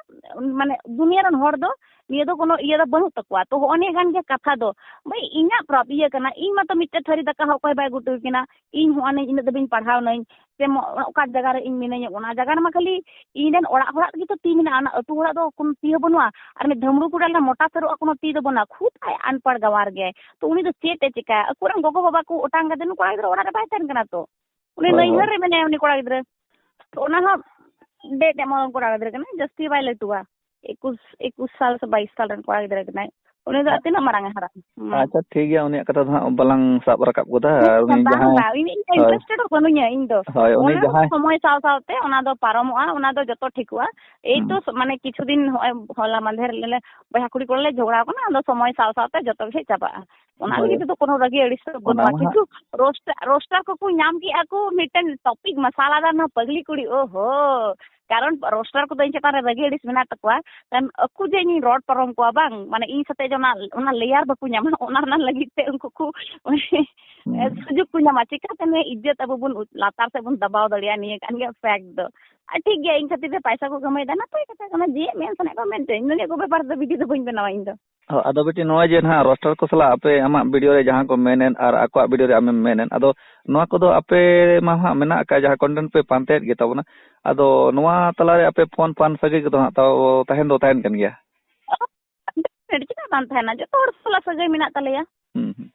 ᱢᱟᱱᱮ ᱫᱩᱱᱤᱭᱟᱹ ᱨᱮᱱ ᱦᱚᱲ ᱫᱚ ᱱᱤᱭᱟᱹ ᱫᱚ ᱠᱳᱱᱳ ᱤᱭᱟᱹ ᱫᱚ ᱵᱟᱹᱱᱩᱜ ᱛᱟᱠᱚᱣᱟ᱾ ᱛᱚ ᱦᱚᱸᱜᱼᱚ ᱱᱤᱭᱟᱹ ᱜᱟᱱ ᱜᱮ ᱠᱟᱛᱷᱟ ᱫᱚ, ᱵᱷᱟᱹᱭ ᱤᱧᱟᱹᱜ ᱯᱨᱚᱵ-, ᱤᱭᱟᱹ ᱠᱟᱱᱟ, ᱤᱧ ᱢᱟᱛᱚ ᱢᱤᱫᱴᱮᱡ ᱛᱷᱟᱹᱨᱤ ᱫᱟᱠᱟ ᱦᱚᱸ ᱚᱠᱚᱭ ᱵᱟᱭ ᱜᱩᱴᱩᱭ ᱠᱟᱱᱟ, ᱤᱧ ᱦᱚᱸ ᱤᱱᱟᱹᱜ ᱫᱷᱟᱹᱵᱤᱡ ᱤᱧ ᱯᱟᱲᱦᱟᱣ ᱱᱟᱹᱧ, ᱥᱮ ᱢᱚ-, ᱚᱠᱟ ᱡᱟᱭᱜᱟ ᱨᱮ ᱤᱧ ᱢᱤᱱᱟᱹᱧᱟ, ᱚᱱᱟ ᱡᱟᱭᱜᱟ ᱨᱮᱢᱟ ᱠᱷᱟᱹᱞᱤ ᱤᱧ ᱨᱮᱱ ᱚᱲᱟᱜ ᱦᱚᱲᱟᱜ ᱜᱮᱛᱚ ᱛᱤ ᱢᱮᱱᱟᱜᱼᱟ, ᱚᱱᱟ ᱟᱹᱛᱩ ᱦᱚᱲᱟᱜ ᱫᱚ ᱠᱳᱱᱳ ᱛᱤ ᱦᱚᱸ ᱵᱟᱹᱱᱩᱜᱼᱟ᱾ ᱟᱨ ᱢᱤᱫ ᱫᱷᱟᱹᱢᱲᱩ ᱠᱚᱲᱟ ᱞᱮᱠᱟ ᱢᱚᱴᱟ ᱛᱟᱹᱨᱩᱵ ᱟᱜ ᱠᱳᱱᱳ ᱛᱤ ᱫᱚ ᱵᱟᱹᱱᱩᱜᱼᱟ, ᱠᱷᱩᱫ ᱟᱭ ᱟᱱᱯᱟᱲ ᱜᱟᱸᱣᱟᱨ ᱜᱮᱭᱟᱭ᱾ ᱛᱚ ᱩᱱᱤ ᱫᱚ ᱪᱮᱫ ᱮ ᱪᱮᱠᱟᱭᱟ? ᱟᱠᱚᱨᱮᱱ ᱜᱚᱜᱚ ᱵᱟᱵᱟ ᱠᱚ ᱚᱴᱟᱝ ᱠᱟᱛᱮ ᱱᱩᱭ ᱠᱚᱲᱟ ᱜᱤᱫᱽᱨᱟᱹ ᱚᱲᱟᱜ ᱨᱮ ᱵᱟᱭ ᱛᱟᱦᱮᱱ ᱠᱟᱱᱟ ᱛᱚ, ᱩᱱᱤ ᱦᱳᱭ, ᱱᱟᱹᱭᱦᱟᱹᱨ ᱦᱳᱭ᱾ ᱨᱮ ᱢᱮᱱᱟᱭᱟ ᱩᱱᱤ ᱠᱚᱲᱟ ᱜᱤᱫᱽᱨᱟᱹ᱾ ᱛᱚ ᱚᱱᱟ ᱦᱚᱸ ᱰᱮᱴ ᱮᱢᱚᱱ ᱠᱚᱲᱟ ᱜᱤᱫᱽᱨᱟᱹ ᱠᱟᱱᱟᱭ, ᱡᱟᱹᱥᱛᱤ ᱵᱟᱭ ᱞᱟᱹᱴᱩᱣᱟ, ᱮᱠᱩᱥ ᱮᱠᱩᱥ ᱥᱟᱞ ᱥᱮ ᱵᱟᱭᱤᱥ ᱥᱟᱞ ᱨᱮᱱ ᱠᱚᱲᱟ ᱜᱤᱫᱽᱨᱟᱹ ᱠᱟᱱᱟᱭ᱾ ᱩᱱᱤ ᱫᱚ ᱛᱤᱱᱟᱹᱜ ᱢᱟᱨᱟᱝ ᱮ ᱦᱟᱨᱟᱜᱼᱟ? ᱦᱩᱸ᱾ ᱟᱪᱪᱷᱟ, ᱴᱷᱤᱠ ᱜᱮᱭᱟ, ᱩᱱᱤᱭᱟᱜ ᱠᱟᱛᱷᱟ ᱫᱚ ᱦᱟᱸᱜ ᱵᱟᱞᱟᱝ ᱥᱟᱵ ᱨᱟᱠᱟᱵ ᱜᱚᱫᱟ᱾ ᱟᱨ ᱩᱱᱤ ᱵᱟᱝ, ᱡᱟᱦᱟᱸᱭ, ᱵᱟᱝ, ᱤᱧ, ᱤᱧ ᱦᱳᱭ᱾ Interested ᱦᱚᱸ ᱵᱟᱹᱱᱩᱧᱟ ᱤᱧ ᱫᱚ᱾ ᱦᱳᱭ, ᱩᱱᱤ ᱚᱱᱟ ᱡᱟᱦᱟᱸᱭ ᱥᱚᱢᱚᱭ ᱥᱟᱶ ᱥᱟᱶᱛᱮ ᱚᱱᱟ ᱫᱚ ᱯᱟᱨᱚᱢᱚᱜᱼᱟ, ᱚᱱᱟ ᱫᱚ ᱡᱚᱛᱚ ᱴᱷᱤᱠᱚᱜᱼᱟ᱾ ᱮᱭ ᱛᱚ ᱦᱩᱸ᱾ ᱢᱟᱱᱮ ᱠᱤᱪᱷᱩ ᱫᱤᱱ ᱦᱚᱸᱜᱼᱚᱭ ᱦᱚᱞᱟ ᱢᱟᱫᱷᱮᱨ ᱞᱮ ᱵᱚᱭᱦᱟ ᱠᱩᱲᱤ ᱠᱚᱲᱮ ᱞᱮ ᱡᱷᱚᱜᱽᱲᱟ ᱠᱟᱱᱟ, ᱟᱫᱚ ᱥᱚᱢᱚᱭ ᱥᱟᱶ ᱥᱟᱶᱛᱮ ᱡᱚᱛᱚ ᱜᱮ ᱪᱟᱵᱟᱜᱼᱟ᱾ ᱚᱱᱟ ᱦᱳᱭ᱾ ᱞᱟᱹᱜᱤᱫ ᱛᱮᱫᱚ ᱠᱳᱱᱳ ᱨᱟᱹᱜᱤ ᱟᱹᱲᱤᱥ ᱫᱚ ᱚᱱᱟ ᱵᱟᱹᱱᱩᱜᱼᱟ᱾ ᱢᱟ ᱦᱟᱸᱜ᱾ ᱠᱤᱱᱛᱩ ᱨᱳᱥᱴᱟᱨ, ᱨᱳᱥᱴᱟᱨ ᱠᱚᱠᱚ ᱧᱟᱢ ᱠᱮᱜᱼᱟ ᱠᱚ ᱢᱤᱫᱴᱮᱱ ᱴᱚᱯᱤᱠ ᱢᱟᱥᱟᱞᱟᱫᱟᱨ, ᱱᱚᱣᱟ ᱯᱟᱜᱽᱞᱤ ᱠᱩᱲᱤ, ᱳᱦᱳ, ᱠᱟᱨᱚᱱ ᱨᱳᱥᱴᱟᱨ ᱠᱚᱫᱚ ᱤᱧ ᱪᱮᱛᱟᱱ ᱨᱮ ᱨᱟᱹᱜᱤ ᱟᱹᱲᱤᱥ ᱢᱮᱱᱟᱜ ᱛᱟᱠᱚᱣᱟ᱾ ᱠᱟᱨᱚᱱ ᱟᱠᱚ ᱡᱮ ᱤᱧᱤᱧ ᱨᱚᱲ ᱯᱟᱨᱚᱢ ᱠᱚᱣᱟ ᱵᱟᱝ, ᱢᱟᱱᱮ ᱤᱧ ᱥᱟᱛᱮ ᱡᱮ ᱚᱱᱟ, ᱚᱱᱟ ᱞᱮᱭᱟᱨ ᱵᱟᱠᱚ ᱧᱟᱢᱟ, ᱚᱱᱟ ᱨᱮᱱᱟᱜ ᱞᱟᱹᱜᱤᱫ ᱛᱮ ᱩᱱᱠᱩ ᱠᱚ ᱦᱩᱸ᱾ ᱥᱩᱡᱳᱜᱽ ᱠᱚ ᱧᱟᱢᱟ᱾ ᱪᱤᱠᱟᱹᱛᱮ ᱱᱩᱭ ᱤᱡᱽᱡᱚᱛ ᱟᱵᱚ ᱵᱚᱱ ᱩᱪ-, ᱞᱟᱛᱟᱨ ᱥᱮᱫ ᱵᱚᱱ ᱫᱟᱵᱟᱣ ᱫᱟᱲᱮᱭᱟᱜᱼᱟ, ᱱᱤᱭᱟᱹ ᱠᱟᱱ ᱜᱮᱭᱟ ᱯᱷᱮᱠᱴ ᱫᱚ᱾ ᱟᱨ ᱴᱷᱤᱠ ᱜᱮᱭᱟ, ᱤᱧ ᱠᱷᱟᱹᱛᱤᱨ ᱛᱮ ᱯᱟᱭᱥᱟ ᱠᱚ ᱠᱟᱢᱟᱭᱮᱫᱟ, ᱱᱟᱯᱟᱭ ᱠᱟᱛᱷᱟ ᱠᱟᱱᱟ, ᱡᱮ ᱢᱮᱱ ᱥᱟᱱᱟᱭᱮᱫ ᱠᱚᱣᱟ ᱢᱮᱱ ᱯᱮ, ᱤᱧ ᱫᱚ ᱱᱤᱭᱟᱹ ᱠᱚ ᱵᱮᱯᱟᱨ ᱫᱚ ᱵᱷᱤᱰᱤᱭᱳ ᱫᱚ ᱵᱟᱹᱧ ᱵᱮᱱᱟᱣᱟ ᱤᱧ ᱫᱚ᱾ ᱦᱚᱸ, ᱟᱫᱚ ᱵᱤᱴᱤ, ᱱᱚᱜᱼᱚᱭ ᱡᱮ ᱱᱟᱦᱟᱜ ᱨᱳᱥᱴᱟᱨ ᱠᱚ ᱥᱟᱞᱟᱜ ᱟᱯᱮ ᱟᱢᱟᱜ ᱵᱷᱤᱰᱤᱭᱳ ᱨᱮ ᱡᱟᱦᱟᱸ ᱠᱚ ᱢᱮᱱᱮᱫ ᱟᱨ ᱟᱠᱚᱣᱟᱜ ᱵᱷᱤᱰᱤᱭᱳ ᱨᱮ ᱟᱢᱮᱢ ᱢᱮᱱᱮᱫ, ᱟᱫᱚ ᱱᱚᱣᱟ ᱠᱚᱫᱚ ᱟᱯᱮ ᱢᱟ ᱦᱟᱸᱜ ᱢᱮᱱᱟᱜ ᱟᱠᱟᱫ ᱡᱟᱦᱟᱸ ᱠᱚᱱᱴᱮᱱᱴ ᱯᱮ ᱯᱟᱱᱛᱮᱭᱮᱫ ᱜᱮ ᱛᱟᱵᱚᱱᱟ, ᱟᱫᱚ ᱱᱚᱣᱟ ᱛᱟᱞᱟᱨᱮ ᱟᱯᱮ ᱯᱷᱳᱱ ᱯᱷᱟᱱ ᱥᱟᱹᱜᱟᱹᱭ ᱠᱚᱫᱚ ᱦᱟᱸᱜ ᱛᱟᱣ ᱛᱟᱦᱮᱱ ᱫᱚ ᱛᱟᱦᱮᱱ ᱠᱟᱱ ᱜᱮᱭᱟ? ᱪᱮᱫᱟᱜ ᱵᱟᱝ ᱛᱟᱦᱮᱱᱟ? ᱡᱚᱛᱚ ᱦᱚᱲ ᱥᱟᱞᱟᱜ ᱥᱟᱹᱜᱟᱹᱭ ᱢᱮᱱᱟᱜ ᱛᱟᱞᱮᱭᱟ᱾ ᱦᱩᱸ, ᱦᱩᱸ᱾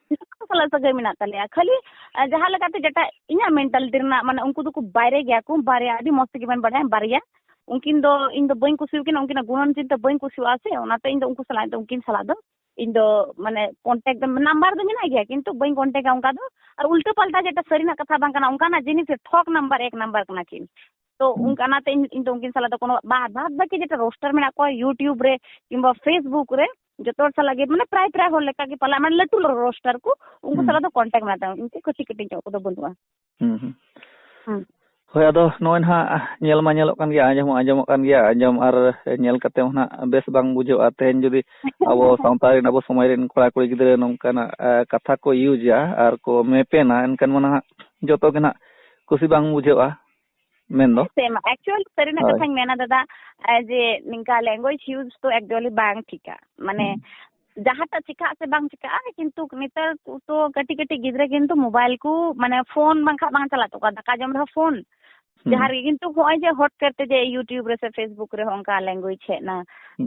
ᱡᱚᱛᱚ ᱦᱚᱲ ᱥᱟᱞᱟᱜ ᱥᱟᱹᱜᱟᱹᱭ ᱢᱮᱱᱟᱜ ᱛᱟᱞᱮᱭᱟ᱾ ᱠᱷᱟᱹᱞᱤ, ᱟᱸ, ᱡᱟᱦᱟᱸ ᱞᱮᱠᱟᱛᱮ ᱡᱮᱴᱟ ᱤᱧᱟᱹᱜ ᱢᱮᱱᱴᱟᱞᱤᱴᱤ ᱨᱮᱱᱟᱜ, ᱢᱟᱱᱮ, ᱩᱱᱠᱩ ᱫᱚᱠᱚ ᱵᱟᱭᱨᱮ ᱜᱮᱭᱟ ᱠᱚ, ᱵᱟᱨᱭᱟ ᱟᱹᱰᱤ ᱢᱚᱡᱽ ᱛᱮᱜᱮ ᱵᱮᱱ ᱵᱟᱲᱟᱭᱟ, ᱵᱟᱨᱭᱟ᱾ ᱩᱱᱠᱤᱱ ᱫᱚ ᱤᱧ ᱫᱚ ᱵᱟᱹᱧ ᱠᱩᱥᱤᱭᱟᱠᱤᱱᱟ, ᱩᱱᱠᱤᱱᱟᱜ ᱜᱩᱱᱟᱹᱱ ᱪᱤᱱᱛᱟᱹ ᱵᱟᱹᱧ ᱠᱩᱥᱤᱭᱟᱜᱼᱟ ᱥᱮ, ᱚᱱᱟᱛᱮ ᱤᱧ ᱫᱚ ᱩᱱᱠᱩ ᱥᱟᱞᱟᱜ ᱫᱚ, ᱩᱱᱠᱤᱱ ᱥᱟᱞᱟᱜ ᱫᱚ ᱤᱧ ᱫᱚ, ᱢᱟᱱᱮ, ᱠᱚᱱᱴᱮᱠᱴ ᱫᱚ, ᱱᱟᱢᱵᱟᱨ ᱫᱚ ᱢᱮᱱᱟᱜ ᱜᱮᱭᱟ, ᱠᱤᱱᱛᱩ ᱵᱟᱹᱧ ᱠᱚᱱᱴᱮᱠᱴᱟ ᱚᱱᱠᱟ ᱫᱚ᱾ ᱟᱨ ᱩᱞᱴᱟᱹ ᱯᱟᱞᱴᱟ ᱡᱮᱴᱟ ᱥᱟᱹᱨᱤᱱᱟᱜ ᱠᱟᱛᱷᱟ ᱵᱟᱝ ᱠᱟᱱᱟ, ᱚᱱᱠᱟᱱᱟᱜ ᱡᱤᱱᱤᱥ ᱨᱮ ᱴᱷᱚᱠ ᱱᱟᱢᱵᱟᱨ ᱮᱠ ᱱᱟᱢᱵᱟᱨ ᱠᱟᱱᱟ ᱠᱤᱱ᱾ ᱛᱚ, ᱦᱩᱸ᱾ ᱚᱱᱠᱟᱱᱟᱜ ᱛᱮ ᱤᱧ, ᱤᱧ ᱫᱚ ᱩᱱᱠᱤᱱ ᱥᱟᱞᱟᱜ ᱫᱚ ᱠᱳᱱᱳ ᱵᱟ-, ᱵᱟᱫ ᱵᱟᱹᱠᱤ ᱡᱮᱴᱟ ᱨᱳᱥᱴᱟᱨ ᱢᱮᱱᱟᱜ ᱠᱚᱣᱟ YouTube ᱨᱮ ᱠᱤᱝᱵᱟ Facebook ᱨᱮ, ᱡᱚᱛᱚ ᱦᱚᱲ ᱥᱟᱞᱟᱜ ᱜᱮ, ᱢᱟᱱᱮ, ᱯᱨᱟᱭ, ᱯᱨᱟᱭ ᱦᱚᱲ ᱞᱮᱠᱟ ᱜᱮ ᱯᱟᱞᱮ, ᱢᱟᱱᱮ, ᱞᱟᱹᱴᱩ ᱞᱟᱹᱴᱩ ᱨᱳᱥᱴᱟᱨ ᱠᱚ, ᱩᱱᱠᱩ ᱦᱩᱸ᱾ ᱥᱟᱞᱟᱜ ᱫᱚ ᱠᱚᱱᱴᱮᱠᱴ ᱢᱮᱱᱟᱜ ᱛᱟᱢᱟ, ᱩᱱᱠᱩ ᱠᱟᱹᱴᱤᱡ ᱠᱟᱹᱴᱤᱡ ᱧᱚᱜ ᱠᱚᱫᱚ ᱵᱟᱹᱱᱩᱜᱼᱟ᱾ ᱦᱩᱸ, ᱦᱩᱸ᱾ ᱦᱩᱸ᱾ ᱦᱳᱭ, ᱟᱫᱚ ᱱᱚᱜᱼᱚᱭ ᱱᱟᱦᱟᱜ ᱧᱮᱞ ᱢᱟ ᱧᱮᱞᱚᱜ ᱠᱟᱱ ᱜᱮᱭᱟ, ᱟᱸᱡᱚᱢ ᱦᱚᱸ ᱟᱸᱡᱚᱢᱚᱜ ᱠᱟᱱ ᱜᱮᱭᱟ, ᱟᱸᱡᱚᱢ ᱟᱨ ᱧᱮᱞ ᱠᱟᱛᱮ ᱦᱚᱸ ᱱᱟᱦᱟᱜ ᱵᱮᱥ ᱵᱟᱝ ᱵᱩᱡᱷᱟᱹᱜᱼᱟ᱾ ᱛᱮᱦᱮᱧ ᱡᱩᱫᱤ ᱟᱵᱚ ᱥᱟᱶᱛᱟ ᱨᱮᱱ, ᱟᱵᱚ ᱥᱚᱢᱟᱡᱽ ᱨᱮᱱ ᱠᱚᱲᱟ ᱠᱩᱲᱤ ᱜᱤᱫᱽᱨᱟᱹ ᱱᱚᱝᱠᱟᱱᱟᱜ, ᱮ, ᱠᱟᱛᱷᱟ ᱠᱚ ᱤᱭᱩᱡᱟ ᱟᱨ ᱠᱚ ᱢᱮᱯᱮᱱᱟ, ᱮᱱᱠᱷᱟᱱ ᱢᱟ ᱱᱟᱦᱟᱜ ᱡᱚᱛᱚ ᱜᱮ ᱱᱟᱦᱟᱜ ᱠᱩᱥᱤ ᱵᱟᱝ ᱵᱩᱡᱷᱟᱹᱜᱼᱟ᱾ ᱢᱮᱱᱫᱚ᱾ ᱦᱮᱸ ᱥᱮ ᱢᱟ, actual ᱥᱟᱹᱨᱤᱱᱟᱜ ᱦᱳᱭ᱾ ᱠᱟᱛᱷᱟᱧ ᱢᱮᱱᱟ ᱫᱟᱫᱟ, ᱮ, ᱡᱮ ᱱᱤᱝᱠᱟ language use ᱫᱚ actually ᱵᱟᱝ ᱴᱷᱤᱠᱟ᱾ ᱢᱟᱱᱮ, ᱦᱩᱸ᱾ ᱡᱟᱦᱟᱸᱴᱟᱜ ᱪᱤᱠᱟᱜ ᱥᱮ ᱵᱟᱝ ᱪᱤᱠᱟᱜᱼᱟ, ᱠᱤᱱᱛᱩ ᱱᱮᱛᱟᱨ ᱠᱚ ᱛᱚ ᱠᱟᱹᱴᱤᱡ ᱠᱟᱹᱴᱤᱡ ᱜᱤᱫᱽᱨᱟᱹ ᱠᱤᱱᱛᱩ mobile ᱠᱚ, ᱢᱟᱱᱮ, ᱯᱷᱳᱱ ᱵᱟᱝᱠᱷᱟᱱ ᱵᱟᱝ ᱪᱟᱞᱟᱜ ᱛᱟᱠᱚᱣᱟ, ᱫᱟᱠᱟ ᱡᱚᱢ ᱨᱮᱦᱚᱸ ᱯᱷᱳᱱ, ᱦᱩᱸ᱾ ᱡᱟᱦᱟᱸ ᱨᱮᱜᱮ᱾ ᱠᱤᱱᱛᱩ ᱦᱚᱸᱜᱼᱚᱭ ᱡᱮ ᱦᱚᱴ ᱠᱟᱨᱛᱮ ᱡᱮ YouTube ᱨᱮ ᱥᱮ Facebook ᱨᱮ ᱦᱚᱸ ᱚᱱᱠᱟ language ᱦᱮᱡ ᱮᱱᱟ,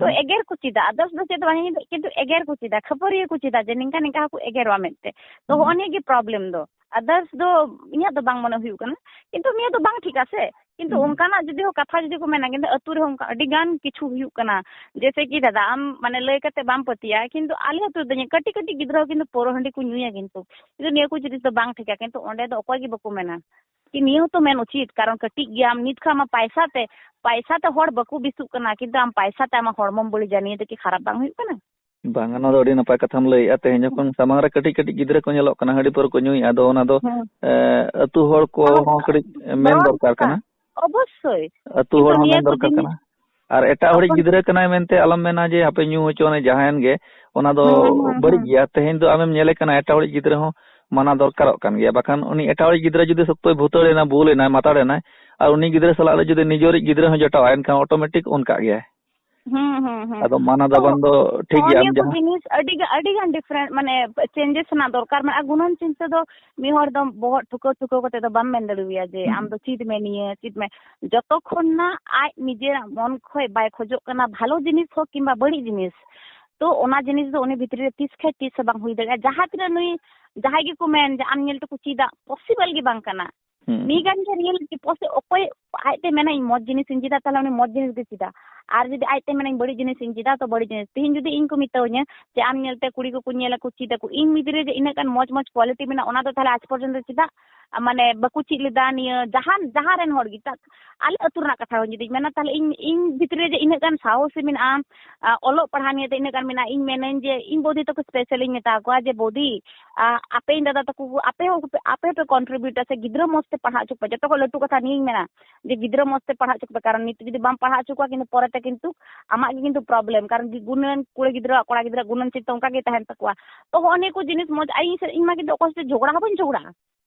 ᱛᱚ ᱦᱩᱸ᱾ ᱮᱜᱮᱨ ᱠᱚ ᱪᱮᱫᱟᱜ? Others ᱫᱚ ᱪᱮᱫ ᱦᱚᱸ ᱵᱟᱝ, ᱠᱤᱱᱛᱩ ᱮᱜᱮᱨ ᱠᱚ ᱪᱮᱫᱟᱜ, ᱠᱷᱟᱹᱯᱟᱹᱨᱤᱭᱟᱹ ᱠᱚ ᱪᱮᱫᱟᱜ ᱡᱮ ᱱᱤᱝᱠᱟ ᱱᱤᱝᱠᱟ ᱦᱚᱸᱠᱚ ᱮᱜᱮᱨᱚᱜᱼᱟ ᱢᱮᱱᱛᱮ? ᱛᱚ ᱦᱩᱸ᱾ ᱦᱚᱸᱜᱼᱚ ᱱᱤᱭᱟᱹ ᱜᱮ problem ᱫᱚ᱾ Others ᱫᱚ ᱤᱧᱟᱹᱜ ᱫᱚ ᱵᱟᱝ ᱢᱚᱱᱮ ᱦᱩᱭᱩᱜ ᱠᱟᱱᱟ, ᱠᱤᱱᱛᱩ ᱱᱤᱭᱟᱹ ᱫᱚ ᱵᱟᱝ ᱴᱷᱤᱠᱟ ᱥᱮ᱾ ᱠᱤᱱᱛᱩ ᱦᱩᱸ᱾ ᱚᱱᱠᱟᱱᱟᱜ ᱡᱩᱫᱤ ᱦᱚᱸ ᱠᱟᱛᱷᱟ ᱡᱩᱫᱤ ᱠᱚ ᱢᱮᱱᱟ, ᱠᱤᱱᱛᱩ ᱟᱹᱛᱩ ᱨᱮᱦᱚᱸ ᱚᱱᱠᱟ ᱟᱹᱰᱤ ᱜᱟᱱ ᱠᱤᱪᱷᱩ ᱦᱩᱭᱩᱜ ᱠᱟᱱᱟ᱾ ᱡᱮᱭᱥᱮ ᱠᱤ ᱫᱟᱫᱟ, ᱟᱢ ᱢᱟᱱᱮ ᱞᱟᱹᱭ ᱠᱟᱛᱮ ᱵᱟᱢ ᱯᱟᱹᱛᱭᱟᱹᱜᱼᱟ, ᱠᱤᱱᱛᱩ ᱟᱞᱮ ᱟᱹᱛᱩ ᱨᱮᱫᱚ ᱧᱮᱞ, ᱠᱟᱹᱴᱤᱡ ᱠᱟᱹᱴᱤᱡ ᱜᱤᱫᱽᱨᱟᱹ ᱦᱚᱸ ᱠᱤᱱᱛᱩ ᱯᱟᱹᱣᱨᱟᱹ ᱦᱟᱺᱰᱤ ᱠᱚ ᱧᱩᱭᱟ ᱠᱤᱱᱛᱩ᱾ ᱠᱤᱱᱛᱩ ᱱᱤᱭᱟᱹ ᱠᱚ ᱡᱤᱱᱤᱥ ᱫᱚ ᱵᱟᱝ ᱴᱷᱤᱠᱟ, ᱠᱤᱱᱛᱩ ᱚᱸᱰᱮ ᱫᱚ ᱚᱠᱚᱭ ᱜᱮ ᱵᱟᱠᱚ ᱢᱮᱱᱟ᱾ ᱠᱤ ᱱᱤᱭᱟᱹ ᱦᱚᱸᱛᱚ ᱢᱮᱱ ᱩᱪᱤᱛ, ᱠᱟᱨᱚᱱ ᱠᱟᱹᱴᱤᱡ ᱜᱮᱭᱟᱢ, ᱱᱤᱛ ᱠᱷᱚᱱ ᱟᱢᱟᱜ ᱯᱟᱭᱥᱟ ᱛᱮ, ᱯᱟᱭᱥᱟ ᱛᱮ ᱦᱚᱲ ᱵᱟᱠᱚ ᱵᱮᱥᱚᱜ ᱠᱟᱱᱟ, ᱠᱤᱱᱛᱩ ᱟᱢ ᱯᱟᱭᱥᱟ ᱛᱮ ᱟᱢᱟᱜ ᱦᱚᱲᱢᱚᱢ ᱵᱟᱹᱲᱤᱡᱟ, ᱱᱤᱭᱟᱹ ᱛᱮ ᱠᱤ ᱠᱷᱟᱨᱟᱯ ᱵᱟᱝ ᱦᱩᱭᱩᱜ ᱠᱟᱱᱟ? ᱵᱟᱝ, ᱚᱱᱟ ᱫᱚ ᱟᱹᱰᱤ ᱱᱟᱯᱟᱭ ᱠᱟᱛᱷᱟᱢ ᱞᱟᱹᱭᱮᱫᱼᱟ᱾ ᱛᱮᱦᱮᱧ ᱡᱚᱠᱷᱚᱱ ᱥᱟᱢᱟᱝ ᱨᱮ ᱠᱟᱹᱴᱤᱡ ᱠᱟᱹᱴᱤᱡ ᱜᱤᱫᱽᱨᱟᱹ ᱠᱚ ᱧᱮᱞᱚᱜ ᱠᱟᱱᱟ, ᱦᱟᱺᱰᱤ ᱯᱟᱹᱣᱨᱟᱹ ᱠᱚ ᱧᱩᱭᱮᱫᱼᱟ, ᱟᱫᱚ ᱚᱱᱟ ᱫᱚ, ᱦᱮᱸ᱾ ᱮ, ᱟᱹᱛᱩ ᱦᱚᱲ ᱠᱚ ᱦᱚᱸ ᱠᱟᱹᱴᱤᱡ ᱢᱮᱱ ᱨᱚᱲ ᱫᱚᱨᱠᱟᱨ ᱠᱟᱱᱟ᱾ ᱚᱵᱚᱥᱥᱳᱭ᱾ ᱟᱹᱛᱩ ᱦᱚᱲ ᱠᱤᱱᱛᱩ ᱦᱚᱸ ᱱᱤᱭᱟᱹ ᱢᱮᱱ ᱠᱚ ᱫᱚᱨᱠᱟᱨ ᱡᱤᱱᱤᱥ ᱠᱟᱱᱟ᱾ ᱟᱨ ᱮᱴᱟᱜ ᱦᱚᱲᱤᱡ ᱛᱚᱠᱷᱚᱱ ᱜᱤᱫᱽᱨᱟᱹ ᱠᱟᱱᱟᱭ ᱢᱮᱱᱛᱮ ᱟᱞᱚᱢ ᱢᱮᱱᱟ ᱡᱮ ᱦᱟᱯᱮ ᱧᱩ ᱦᱚᱪᱚᱣᱟᱱᱮ ᱡᱟᱦᱟᱸᱭᱮᱱ ᱜᱮ, ᱚᱱᱟ ᱫᱚ ᱦᱩᱸ, ᱦᱩᱸ, ᱵᱟᱹᱲᱤᱡ ᱦᱩᱸ᱾ ᱜᱮᱭᱟ᱾ ᱛᱮᱦᱮᱧ ᱫᱚ ᱟᱢᱮᱢ ᱧᱮᱞᱮ ᱠᱟᱱᱟ ᱮᱴᱟᱜ ᱦᱚᱲᱤᱡ ᱜᱤᱫᱽᱨᱟᱹ ᱦᱚᱸ ᱢᱟᱱᱟ ᱫᱚᱨᱠᱟᱨᱚᱜ ᱠᱟᱱ ᱜᱮᱭᱟ, ᱵᱟᱠᱷᱟᱱ ᱩᱱᱤ ᱮᱴᱟᱜ ᱦᱚᱲᱤᱡ ᱜᱤᱫᱽᱨᱟᱹ ᱡᱩᱫᱤ ᱥᱚᱠᱛᱚᱭ ᱵᱷᱩᱛᱟᱹᱲ ᱮᱱᱟ, ᱵᱩᱞ ᱮᱱᱟᱭ, ᱢᱟᱛᱟᱲ ᱮᱱᱟᱭ, ᱟᱨ ᱩᱱᱤ ᱜᱤᱫᱽᱨᱟᱹ ᱥᱟᱞᱟᱜ ᱨᱮ ᱡᱩᱫᱤ ᱱᱤᱡᱮᱨᱤᱡ ᱜᱤᱫᱽᱨᱟᱹ ᱦᱚᱸ ᱡᱚᱴᱟᱣᱟᱭ, ᱮᱱᱠᱷᱟᱱ automatic ᱚᱱᱠᱟᱜ ᱜᱮᱭᱟᱭ᱾ ᱦᱩᱸ, ᱦᱩᱸ, ᱦᱩᱸ᱾ ᱟᱫᱚ ᱢᱟᱱᱟ ᱛᱚ, ᱫᱟᱵᱟᱱ ᱫᱚ ᱴᱷᱤᱠ ᱦᱚᱸᱜᱼᱚ ᱜᱮᱭᱟ, ᱟᱢ ᱱᱤᱭᱟᱹ ᱠᱚ ᱡᱟᱦᱟᱸ ᱡᱤᱱᱤᱥ ᱟᱹᱰᱤ ᱜᱟ-, ᱟᱹᱰᱤ ᱜᱟᱱ different, ᱢᱟᱱᱮ, changes ᱨᱮᱱᱟᱜ ᱫᱚᱨᱠᱟᱨ ᱢᱮᱱᱟᱜᱼᱟ᱾ ᱜᱩᱱᱟᱹᱱ ᱪᱤᱱᱛᱟᱹ ᱫᱚ ᱢᱤᱫ ᱦᱚᱲ ᱫᱚ ᱵᱚᱦᱚᱜ ᱴᱷᱩᱠᱟᱹᱣ ᱴᱷᱩᱠᱟᱹᱣ ᱠᱟᱛᱮ ᱫᱚ ᱵᱟᱢ ᱢᱮᱱ ᱫᱟᱲᱮᱣᱟᱭᱟ ᱡᱮ, ᱦᱩᱸ᱾ ᱟᱢ ᱫᱚ ᱪᱮᱫ ᱢᱮ ᱱᱤᱭᱟᱹ, ᱪᱮᱫ ᱢᱮ᱾ ᱡᱚᱛᱚ ᱠᱷᱚᱱ ᱱᱟ ᱟᱡ ᱱᱤᱡᱮᱨᱟᱜ ᱢᱚᱱ ᱠᱷᱚᱡ ᱵᱟᱭ ᱠᱷᱚᱡᱚᱜ ᱠᱟᱱᱟ ᱵᱷᱟᱞᱚ ᱡᱤᱱᱤᱥ ᱦᱳᱠ ᱠᱤᱝᱵᱟ ᱵᱟᱹᱲᱤᱡ ᱡᱤᱱᱤᱥ, ᱛᱚ ᱚᱱᱟ ᱡᱤᱱᱤᱥ ᱫᱚ ᱩᱱᱤ ᱵᱷᱤᱛᱨᱤ ᱨᱮ ᱛᱤᱥ ᱠᱷᱟᱡ ᱛᱤᱥ ᱦᱚᱸ ᱵᱟᱝ ᱦᱩᱭ ᱫᱟᱲᱮᱭᱟᱜᱼᱟ᱾ ᱡᱟᱦᱟᱸ ᱛᱤᱱᱟᱹᱜ ᱱᱩᱭ, ᱡᱟᱦᱟᱸᱭ ᱜᱮᱠᱚ ᱢᱮᱱ ᱡᱮ ᱟᱢ ᱧᱮᱞ ᱛᱮᱠᱚ ᱪᱮᱫᱟ, possible ᱜᱮ ᱵᱟᱝ ᱠᱟᱱᱟ᱾ ᱦᱩᱸ᱾ ᱱᱤᱭᱟᱹ ᱜᱟᱱ ᱜᱮ real ᱡᱮ ᱯᱟᱥᱮᱡ ᱚᱠᱚᱭ ᱟᱡᱛᱮ ᱢᱮᱱᱟ, "ᱤᱧ ᱢᱚᱡᱽ ᱡᱤᱱᱤᱥ ᱤᱧ ᱪᱮᱫᱟ", ᱛᱟᱦᱞᱮ ᱩᱱᱤ ᱢᱚᱡᱽ ᱡᱤᱱᱤᱥ ᱜᱮ ᱪᱮᱫᱟ᱾ ᱟᱨ ᱡᱩᱫᱤ ᱟᱡᱛᱮ ᱢᱮᱱᱟ, "ᱤᱧ ᱵᱟᱹᱲᱤᱡ ᱡᱤᱱᱤᱥ ᱤᱧ ᱪᱮᱫᱟ", ᱛᱚ ᱵᱟᱹᱲᱤᱡ ᱡᱤᱱᱤᱥ᱾ ᱛᱤᱦᱤᱧ ᱡᱩᱫᱤ ᱤᱧ ᱠᱚ ᱢᱮᱛᱟᱣᱟᱹᱧᱟ ᱡᱮ, "ᱟᱢ ᱧᱮᱞᱛᱮ ᱠᱩᱲᱤ ᱠᱚᱠᱚ ᱧᱮᱞᱟ ᱠᱚ, ᱪᱮᱫ ᱟᱠᱚ", ᱤᱧ ᱵᱷᱤᱛᱨᱤ ᱨᱮ ᱡᱮ ᱤᱱᱟᱹᱜ ᱜᱟᱱ ᱢᱚᱡᱽ ᱢᱚᱡᱽ quality ᱢᱮᱱᱟᱜᱼᱟ, ᱚᱱᱟ ᱫᱚ ᱛᱟᱦᱞᱮ ᱟᱡ ᱯᱚᱨᱡᱚᱱᱛᱚ ᱪᱮᱫᱟᱜ, ᱟ, ᱢᱟᱱᱮ ᱵᱟᱠᱚ ᱪᱮᱫ ᱞᱮᱫᱟ? ᱱᱤᱭᱟᱹ ᱡᱟᱦᱟᱱ, ᱡᱟᱦᱟᱸ ᱨᱮᱱ ᱦᱚᱲ ᱜᱮ, ᱛᱟ-, ᱟᱞᱮ ᱟᱹᱛᱩ ᱨᱮᱱᱟᱜ ᱠᱟᱛᱷᱟ ᱦᱚᱸ ᱡᱩᱫᱤᱧ ᱢᱮᱱᱟ, ᱛᱟᱦᱞᱮ ᱤᱧ, ᱤᱧ ᱵᱷᱤᱛᱨᱤ ᱨᱮ ᱡᱮ ᱤᱱᱟᱹᱜ ᱜᱟᱱ ᱥᱟᱦᱚᱥ ᱢᱮᱱᱟᱜᱼᱟ, ᱟ, ᱚᱞᱚᱜ ᱯᱟᱲᱦᱟᱣ ᱱᱤᱭᱮᱛᱮ ᱤᱱᱟᱹᱜ ᱜᱟᱱ ᱢᱮᱱᱟᱜᱼᱟ, ᱤᱧ ᱢᱮᱱᱟᱹᱧ ᱡᱮ ᱤᱧ ᱵᱳᱫᱤ ᱛᱟᱠᱚ special ᱤᱧ ᱢᱮᱛᱟ ᱠᱚᱣᱟ ᱡᱮ, ᱵᱳᱫᱤ, ᱟ, ᱟᱯᱮ ᱤᱧ ᱫᱟᱫᱟ ᱛᱟᱠᱚ ᱠᱚ, ᱟᱯᱮ ᱦᱚᱸ, ᱟᱯᱮ ᱦᱚᱸᱯᱮ contribute ᱟ ᱥᱮ ᱜᱤᱫᱽᱨᱟᱹ ᱢᱚᱸᱡᱽ ᱛᱮ ᱯᱟᱲᱦᱟᱣ ᱦᱚᱪᱚ ᱠᱚᱯᱮ᱾ ᱡᱚᱛᱚ ᱠᱷᱚᱱ ᱞᱟᱹᱴᱩ ᱠᱟᱛᱷᱟ ᱱᱤᱭᱟᱹᱧ ᱢᱮᱱᱟ ᱡᱮ ᱜᱤᱫᱽᱨᱟᱹ ᱢᱚᱸᱡᱽ ᱛᱮ ᱯᱟᱲᱦᱟᱣ ᱦᱚᱪᱚ ᱠᱚᱯᱮ, ᱠᱟᱨᱚᱱ ᱱᱤᱛ ᱡᱩᱫᱤ ᱵᱟᱢ ᱯᱟᱲᱦᱟᱣ ᱦᱚᱪᱚ ᱠᱚᱣᱟ, ᱠᱤᱱᱛᱩ ᱯᱚᱨᱮᱛᱮ ᱠᱤᱱᱛᱩ ᱟᱢᱟᱜ ᱜᱮ ᱠᱤᱱᱛᱩ problem, ᱠᱟᱨᱚᱱ ᱜᱩᱱᱟᱹᱱ ᱠᱩᱲᱤ ᱜᱤᱫᱽᱨᱟᱹᱣᱟᱜ, ᱠᱚᱲᱟ ᱜᱤᱫᱽᱨᱟᱹᱣᱟᱜ ᱜᱩᱱᱟᱹᱱ ᱪᱤᱱᱛᱟᱹ ᱚᱱᱠᱟ ᱜᱮ ᱛᱟᱦᱮᱱ ᱛᱟᱠᱚᱣᱟ᱾ ᱛᱚ ᱦᱚᱸᱜᱼᱚ ᱱᱤᱭᱟᱹ ᱠᱚ ᱡᱤᱱᱤᱥ ᱢᱚᱸᱡᱽ, ᱟᱨ ᱤᱧ ᱥᱮ, ᱤᱧ ᱢᱟ ᱠᱤᱱᱛᱩ ᱚᱠᱚᱭ ᱥᱟᱛᱮ ᱡᱷᱚᱜᱽᱲᱟ ᱦᱚᱸ ᱵᱟᱹᱧ ᱡᱷᱚᱜᱽᱲᱟᱜᱼᱟ᱾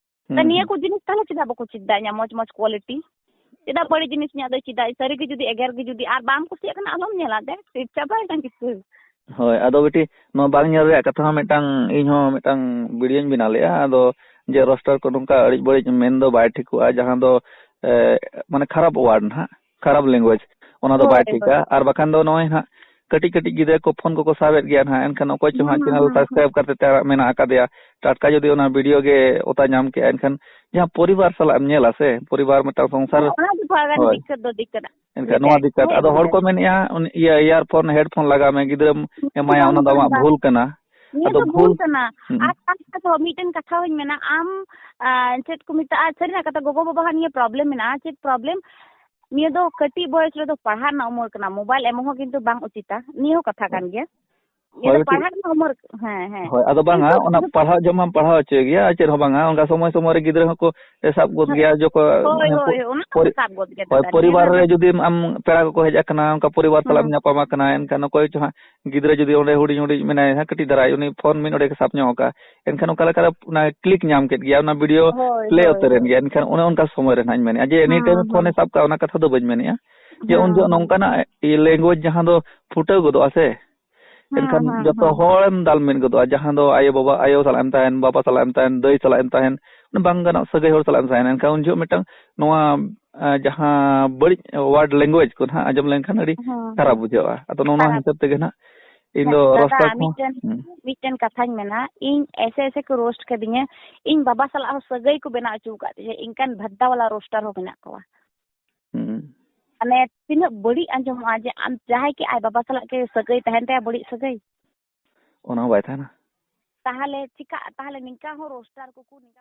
ᱛᱟ ᱦᱩᱸ, ᱱᱤᱭᱟᱹ ᱦᱩᱸ᱾ ᱠᱚ ᱡᱤᱱᱤᱥ ᱛᱟᱦᱞᱮ ᱪᱮᱫᱟᱜ ᱵᱟᱠᱚ ᱪᱮᱫ ᱫᱟ ᱤᱧᱟᱹᱜ ᱢᱚᱸᱡᱽ ᱢᱚᱸᱡᱽ quality? ᱪᱮᱫᱟᱜ ᱵᱟᱹᱲᱤᱡ ᱡᱤᱱᱤᱥ ᱤᱧᱟᱹᱜ ᱫᱚᱭ ᱪᱮᱫᱟ? ᱥᱟᱹᱨᱤ ᱜᱮ ᱡᱩᱫᱤ ᱮᱜᱮᱨ ᱜᱮ ᱡᱩᱫᱤ, ᱟᱨ ᱵᱟᱢ ᱠᱩᱥᱤᱭᱟᱜ ᱠᱟᱱᱟ, ᱟᱞᱚᱢ ᱧᱮᱞᱟ, ᱫᱮ, ᱪᱮᱫ ᱪᱟᱵᱟᱭᱮᱱᱟ ᱠᱤᱪᱷᱩ᱾ ᱦᱳᱭ, ᱟᱫᱚ ᱵᱤᱴᱤ, ᱱᱚᱣᱟ ᱵᱟᱝ ᱧᱮᱞ ᱨᱮᱭᱟᱜ ᱠᱟᱛᱷᱟ ᱦᱚᱸ ᱢᱤᱫᱴᱟᱝ, ᱤᱧ ᱦᱚᱸ ᱢᱤᱫᱴᱟᱝ videoᱧ ᱵᱮᱱᱟᱣ ᱞᱮᱜᱼᱟ᱾ ᱟᱫᱚ ᱡᱮ roaster ᱠᱚ ᱱᱚᱝᱠᱟ ᱟᱹᱲᱤᱡ ᱵᱟᱹᱲᱤᱡ ᱢᱮᱱ ᱫᱚ ᱵᱟᱭ ᱴᱷᱤᱠᱚᱜᱼᱟ, ᱡᱟᱦᱟᱸ ᱫᱚ, ᱮ, ᱢᱟᱱᱮ ᱠᱷᱟᱨᱟᱯ word ᱱᱟᱦᱟᱜ, ᱠᱷᱟᱨᱟᱯ language, ᱚᱱᱟ ᱫᱚ ᱵᱟᱭ ᱦᱳᱭ, ᱦᱳᱭ᱾ ᱴᱷᱤᱠᱟ᱾ ᱟᱨ ᱵᱟᱠᱷᱟᱱ ᱫᱚ ᱱᱚᱜᱼᱚᱭ ᱱᱟᱦᱟᱜ ᱠᱟᱹᱴᱤᱡ ᱠᱟᱹᱴᱤᱡ ᱜᱤᱫᱽᱨᱟᱹ ᱠᱚ ᱯᱷᱳᱱ ᱠᱚᱠᱚ ᱥᱟᱵᱮᱫ ᱜᱮᱭᱟ ᱱᱟᱦᱟᱜ, ᱮᱱᱠᱷᱟᱱ ᱚᱠᱚᱭ ᱪᱚ ᱦᱟᱸᱜ ᱦᱩᱸ, ᱪᱮᱱᱮᱞ ᱦᱩᱸ, ᱦᱩᱸ᱾ ᱥᱟᱵᱥᱠᱨᱟᱭᱤᱵ ᱠᱟᱛᱮ ᱛᱮ ᱢᱮᱱᱟᱜ ᱟᱠᱟᱫᱮᱭᱟ, ᱴᱟᱴᱠᱟ ᱡᱩᱫᱤ ᱚᱱᱟ ᱵᱷᱤᱰᱤᱭᱳ ᱜᱮ ᱚᱛᱟ ᱧᱟᱢ ᱠᱮᱜᱼᱟ, ᱮᱱᱠᱷᱟᱱ ᱡᱟᱦᱟᱸ ᱯᱚᱨᱤᱵᱟᱨ ᱥᱟᱞᱟᱜ ᱮᱢ ᱧᱮᱞᱟ ᱥᱮ, ᱯᱚᱨᱤᱵᱟᱨ ᱢᱤᱫᱴᱟᱝ ᱥᱚᱝᱥᱟᱨ᱾ ᱦᱮᱸ, ᱚᱱᱟ ᱫᱚ ᱛᱷᱚᱲᱟ ᱜᱟᱱ ᱦᱳᱭ᱾ ᱫᱤᱠᱠᱟᱛ ᱫᱚ ᱫᱤᱠᱠᱟᱛ᱾ ᱮᱱᱠᱷᱟᱱ ᱱᱚᱣᱟ ᱫᱤᱠᱠᱟᱛ᱾ ᱦᱮᱸ, ᱟᱫᱚ ᱦᱚᱲ ᱠᱚ ᱢᱮᱱᱮᱫᱼᱟ, ᱩᱱᱤ ᱤᱭᱟᱹ ᱤᱭᱟᱨᱯᱷᱳᱱ, ᱦᱮᱰᱯᱷᱳᱱ ᱞᱟᱜᱟᱣ ᱢᱮ, ᱜᱤᱫᱽᱨᱟᱹᱢ ᱮᱢᱟᱭᱟ, ᱵᱟᱝ, ᱚᱱᱟ ᱫᱚ ᱵᱟᱝ, ᱟᱢᱟᱜ ᱵᱟᱝ᱾ ᱵᱷᱩᱞ ᱠᱟᱱᱟ᱾ ᱱᱤᱭᱟᱹ ᱟᱫᱚ ᱫᱚ ᱵᱷᱩᱞ ᱵᱷᱩᱞ ᱠᱟᱱᱟ᱾ ᱦᱩᱸ᱾ ᱟᱨ ᱟᱨ ᱠᱟᱛᱷᱟ ᱦᱚᱸ ᱢᱤᱫᱴᱮᱱ ᱠᱟᱛᱷᱟ ᱦᱚᱸᱧ ᱢᱮᱱᱟ, ᱟᱢ, ᱟᱸ, ᱪᱮᱫ ᱠᱚ ᱢᱮᱛᱟᱜᱼᱟ, ᱥᱟᱹᱨᱤᱱᱟᱜ ᱠᱟᱛᱷᱟ, ᱜᱚᱜᱚ ᱵᱟᱵᱟ ᱦᱚᱸ ᱱᱤᱭᱟᱹ ᱯᱨᱚᱵᱞᱮᱢ ᱢᱮᱱᱟᱜᱼᱟ᱾ ᱪᱮᱫ ᱯᱨᱚᱵᱞᱮᱢ? ᱱᱤᱭᱟᱹ ᱫᱚ ᱠᱟᱹᱴᱤᱡ ᱵᱚᱭᱮᱥ ᱨᱮᱫᱚ ᱯᱟᱲᱦᱟᱜ ᱨᱮᱱᱟᱜ ᱩᱢᱟᱹᱨ ᱠᱟᱱᱟ, ᱢᱳᱵᱟᱭᱤᱞ ᱮᱢᱚᱜ ᱦᱚᱸ ᱠᱤᱱᱛᱩ ᱵᱟᱝ ᱩᱪᱤᱛᱟ, ᱱᱤᱭᱟᱹ ᱦᱚᱸ ᱠᱟᱛᱷᱟ ᱠᱟᱱ ᱜᱮᱭᱟ᱾ ᱱᱤᱭᱟᱹ ᱦᱳᱭ, ᱫᱚ ᱢᱤᱫᱴᱤᱡ ᱯᱟᱲᱦᱟᱜ ᱨᱮᱱᱟᱜ ᱩᱢᱟᱹᱨ, ᱦᱮᱸ, ᱦᱮᱸ᱾ ᱦᱳᱭ, ᱟᱫᱚ ᱵᱟᱝᱟ, ᱠᱤᱱᱛᱩ ᱚᱱᱟ ᱯᱟᱲᱦᱟᱣ ᱡᱚᱦᱚᱜ ᱢᱟᱢ ᱯᱟᱲᱦᱟᱣ ᱦᱚᱪᱚᱭ ᱜᱮᱭᱟ, ᱟᱨ ᱪᱮᱫ ᱦᱚᱸ ᱵᱟᱝᱟ, ᱚᱱᱠᱟ ᱥᱚᱢᱚᱭ ᱥᱚᱢᱚᱭ ᱨᱮ ᱜᱤᱫᱽᱨᱟᱹ ᱦᱚᱸᱠᱚ ᱥᱟᱵ ᱜᱚᱫ ᱦᱳᱭ, ᱜᱮᱭᱟ, ᱡᱚᱠᱷᱚᱱ ᱦᱳᱭ, ᱦᱮᱸ, ᱦᱳᱭ, ᱚᱱᱟ ᱫᱚ ᱯᱚᱨᱤ-, ᱥᱟᱵ ᱜᱚᱫ ᱜᱮ ᱦᱳᱭ, ᱫᱚᱨᱠᱟᱨ ᱜᱮ, ᱯᱚᱨᱤᱵᱟᱨ ᱦᱮᱸ, ᱨᱮ ᱦᱮᱸ᱾ ᱡᱩᱫᱤ ᱟᱢ ᱯᱮᱲᱟ ᱠᱚᱠᱚ ᱦᱮᱡ ᱟᱠᱟᱱᱟ, ᱚᱱᱠᱟ ᱯᱚᱨᱤᱵᱟᱨ ᱥᱟᱞᱟᱜ ᱮᱢ ᱦᱩᱸ᱾ ᱧᱟᱯᱟᱢ ᱟᱠᱟᱱᱟ, ᱮᱱᱠᱷᱟᱱ ᱚᱠᱚᱭ ᱪᱚ ᱦᱟᱸᱜ ᱜᱤᱫᱽᱨᱟᱹ ᱡᱩᱫᱤ ᱚᱸᱰᱮ ᱦᱩᱰᱤᱧ ᱦᱩᱰᱤᱧ ᱢᱮᱱᱟᱭᱟ, ᱦᱟᱸᱜ ᱠᱟᱹᱴᱤᱡ ᱫᱷᱟᱨᱟ, ᱩᱱᱤ ᱯᱷᱳᱱ ᱢᱤᱫ ᱚᱸᱰᱮ ᱜᱮ ᱥᱟᱵ ᱧᱚᱜ ᱟᱠᱟᱫ, ᱮᱱᱠᱷᱟᱱ ᱚᱠᱟ ᱞᱮᱠᱟᱨᱮ ᱚᱱᱟ ᱠᱞᱤᱠ ᱧᱟᱢ ᱠᱮᱫ ᱜᱮᱭᱟ, ᱚᱱᱟ ᱵᱷᱤᱰᱤᱭᱳ ᱦᱳᱭ, ᱯᱞᱮ ᱦᱳᱭ, ᱩᱛᱟᱹᱨ ᱮᱱ ᱦᱳᱭ᱾ ᱜᱮᱭᱟ, ᱮᱱᱠᱷᱟᱱ ᱚᱱᱮ ᱚᱱᱠᱟ ᱥᱚᱢᱚᱭ ᱨᱮ ᱱᱟᱦᱟᱜ ᱤᱧ ᱢᱮᱱᱮᱫᱼᱟ ᱡᱮ ᱮᱱᱤ ᱦᱩᱸ, ᱴᱟᱭᱤᱢ ᱯᱷᱳᱱᱮ ᱦᱩᱸ᱾ ᱥᱟᱵ ᱠᱟᱜᱼᱟ, ᱚᱱᱟ ᱠᱟᱛᱷᱟ ᱫᱚ ᱵᱟᱹᱧ ᱢᱮᱱᱮᱫᱼᱟ᱾ ᱡᱮ ᱩᱱ ᱦᱩᱸ, ᱡᱚᱦᱚᱜ ᱦᱩᱸ᱾ ᱱᱚᱝᱠᱟᱱᱟᱜ ᱤᱭᱟᱹ ᱞᱮᱝᱜᱩᱭᱮᱡᱽ ᱡᱟᱦᱟᱸ ᱫᱚ ᱯᱷᱩᱴᱟᱹᱣ ᱜᱚᱫᱚᱜᱼᱟ ᱥᱮ, ᱦᱩᱸ, ᱮᱱᱠᱷᱟᱱ ᱦᱩᱸ, ᱡᱚᱛᱚ ᱦᱩᱸ᱾ ᱦᱚᱲᱮᱢ ᱫᱟᱞ ᱢᱤᱫ ᱜᱚᱫᱚᱜᱼᱟ, ᱡᱟᱦᱟᱸ ᱫᱚ ᱟᱭᱳ ᱵᱟᱵᱟ, ᱟᱭᱳ ᱥᱟᱞᱟᱜ ᱮᱢ ᱛᱟᱦᱮᱱ, ᱵᱟᱵᱟ ᱥᱟᱞᱟᱜ ᱮᱢ ᱛᱟᱦᱮᱱ, ᱫᱟᱹᱭ ᱥᱟᱞᱟᱜ ᱮᱢ ᱛᱟᱦᱮᱱ, ᱵᱟᱝ ᱜᱟᱱᱚᱜ ᱥᱟᱹᱜᱟᱹᱭ ᱦᱚᱲ ᱥᱟᱞᱟᱜ ᱮᱢ ᱛᱟᱦᱮᱱ, ᱮᱱᱠᱷᱟᱱ ᱩᱱ ᱡᱚᱦᱚᱜ ᱢᱤᱫᱴᱟᱝ ᱱᱚᱣᱟ, ᱮᱸ, ᱡᱟᱦᱟᱸ ᱵᱟᱹᱲᱤᱡ ᱣᱟᱨᱰ ᱞᱮᱝᱜᱩᱭᱮᱡᱽ ᱠᱚ ᱱᱟᱦᱟᱜ ᱟᱸᱡᱚᱢ ᱞᱮᱱᱠᱷᱟᱱ ᱟᱹᱰᱤ ᱦᱩᱸ, ᱠᱷᱟᱨᱟᱯ ᱦᱩᱸ᱾ ᱵᱩᱡᱷᱟᱹᱜᱼᱟ᱾ ᱟᱫᱚ ᱱᱚᱜᱼᱚ ᱱᱚᱣᱟ ᱠᱷᱟᱨᱟᱯ᱾ ᱦᱤᱥᱟᱹᱵ ᱛᱮᱜᱮ ᱱᱟᱦᱟᱜ ᱤᱧ ᱦᱮᱸ, ᱫᱚ ᱫᱟᱫᱟ, ᱨᱳᱥᱴᱟᱨ ᱠᱚᱦᱚᱸ, ᱢᱤᱫᱴᱮᱱ, ᱦᱩᱸ᱾ ᱢᱤᱫᱴᱮᱱ ᱠᱟᱛᱷᱟᱧ ᱢᱮᱱᱟ, ᱤᱧ ᱮᱥᱮ ᱮᱥᱮ ᱠᱚ ᱨᱳᱥᱴ ᱠᱟᱫᱤᱧᱟ, ᱤᱧ ᱵᱟᱵᱟ ᱥᱟᱞᱟᱜ ᱦᱚᱸ ᱥᱟᱹᱜᱟᱹᱭ ᱠᱚ ᱵᱮᱱᱟᱣ ᱦᱚᱪᱚ ᱟᱠᱟᱫ ᱛᱤᱧᱟᱹ, ᱤᱱᱠᱟᱱ ᱵᱷᱟᱫᱽᱫᱟ ᱣᱟᱞᱟ ᱨᱳᱥᱴᱟᱨ ᱦᱚᱸ ᱢᱮᱱᱟᱜ ᱠᱚᱣᱟ᱾ ᱦᱩᱸ᱾ ᱢᱟᱱᱮ ᱛᱤᱱᱟᱹᱜ ᱵᱟᱹᱲᱤᱡ ᱟᱸᱡᱚᱢᱚᱜᱼᱟ ᱡᱮ ᱟᱢ ᱡᱟᱦᱟᱸᱭ ᱜᱮ ᱟᱡ ᱵᱟᱵᱟ ᱥᱟᱞᱟᱜ ᱜᱮ ᱥᱟᱹᱜᱟᱹᱭ ᱛᱟᱦᱮᱱ ᱛᱟᱭᱟ, ᱵᱟᱹᱲᱤᱡ ᱥᱟᱹᱜᱟᱹᱭ᱾ ᱚᱱᱟ ᱦᱚᱸ ᱵᱟᱭ ᱛᱟᱦᱮᱱᱟ᱾ ᱛᱟᱦᱚᱞᱮ ᱪᱤᱠᱟᱹᱜᱼᱟ? ᱛᱟᱦᱚᱞᱮ ᱱᱤᱝᱠᱟ ᱦᱚᱸ ᱨᱳᱥᱴᱟᱨ ᱠᱚᱠᱚ ᱱᱤᱝᱠᱟ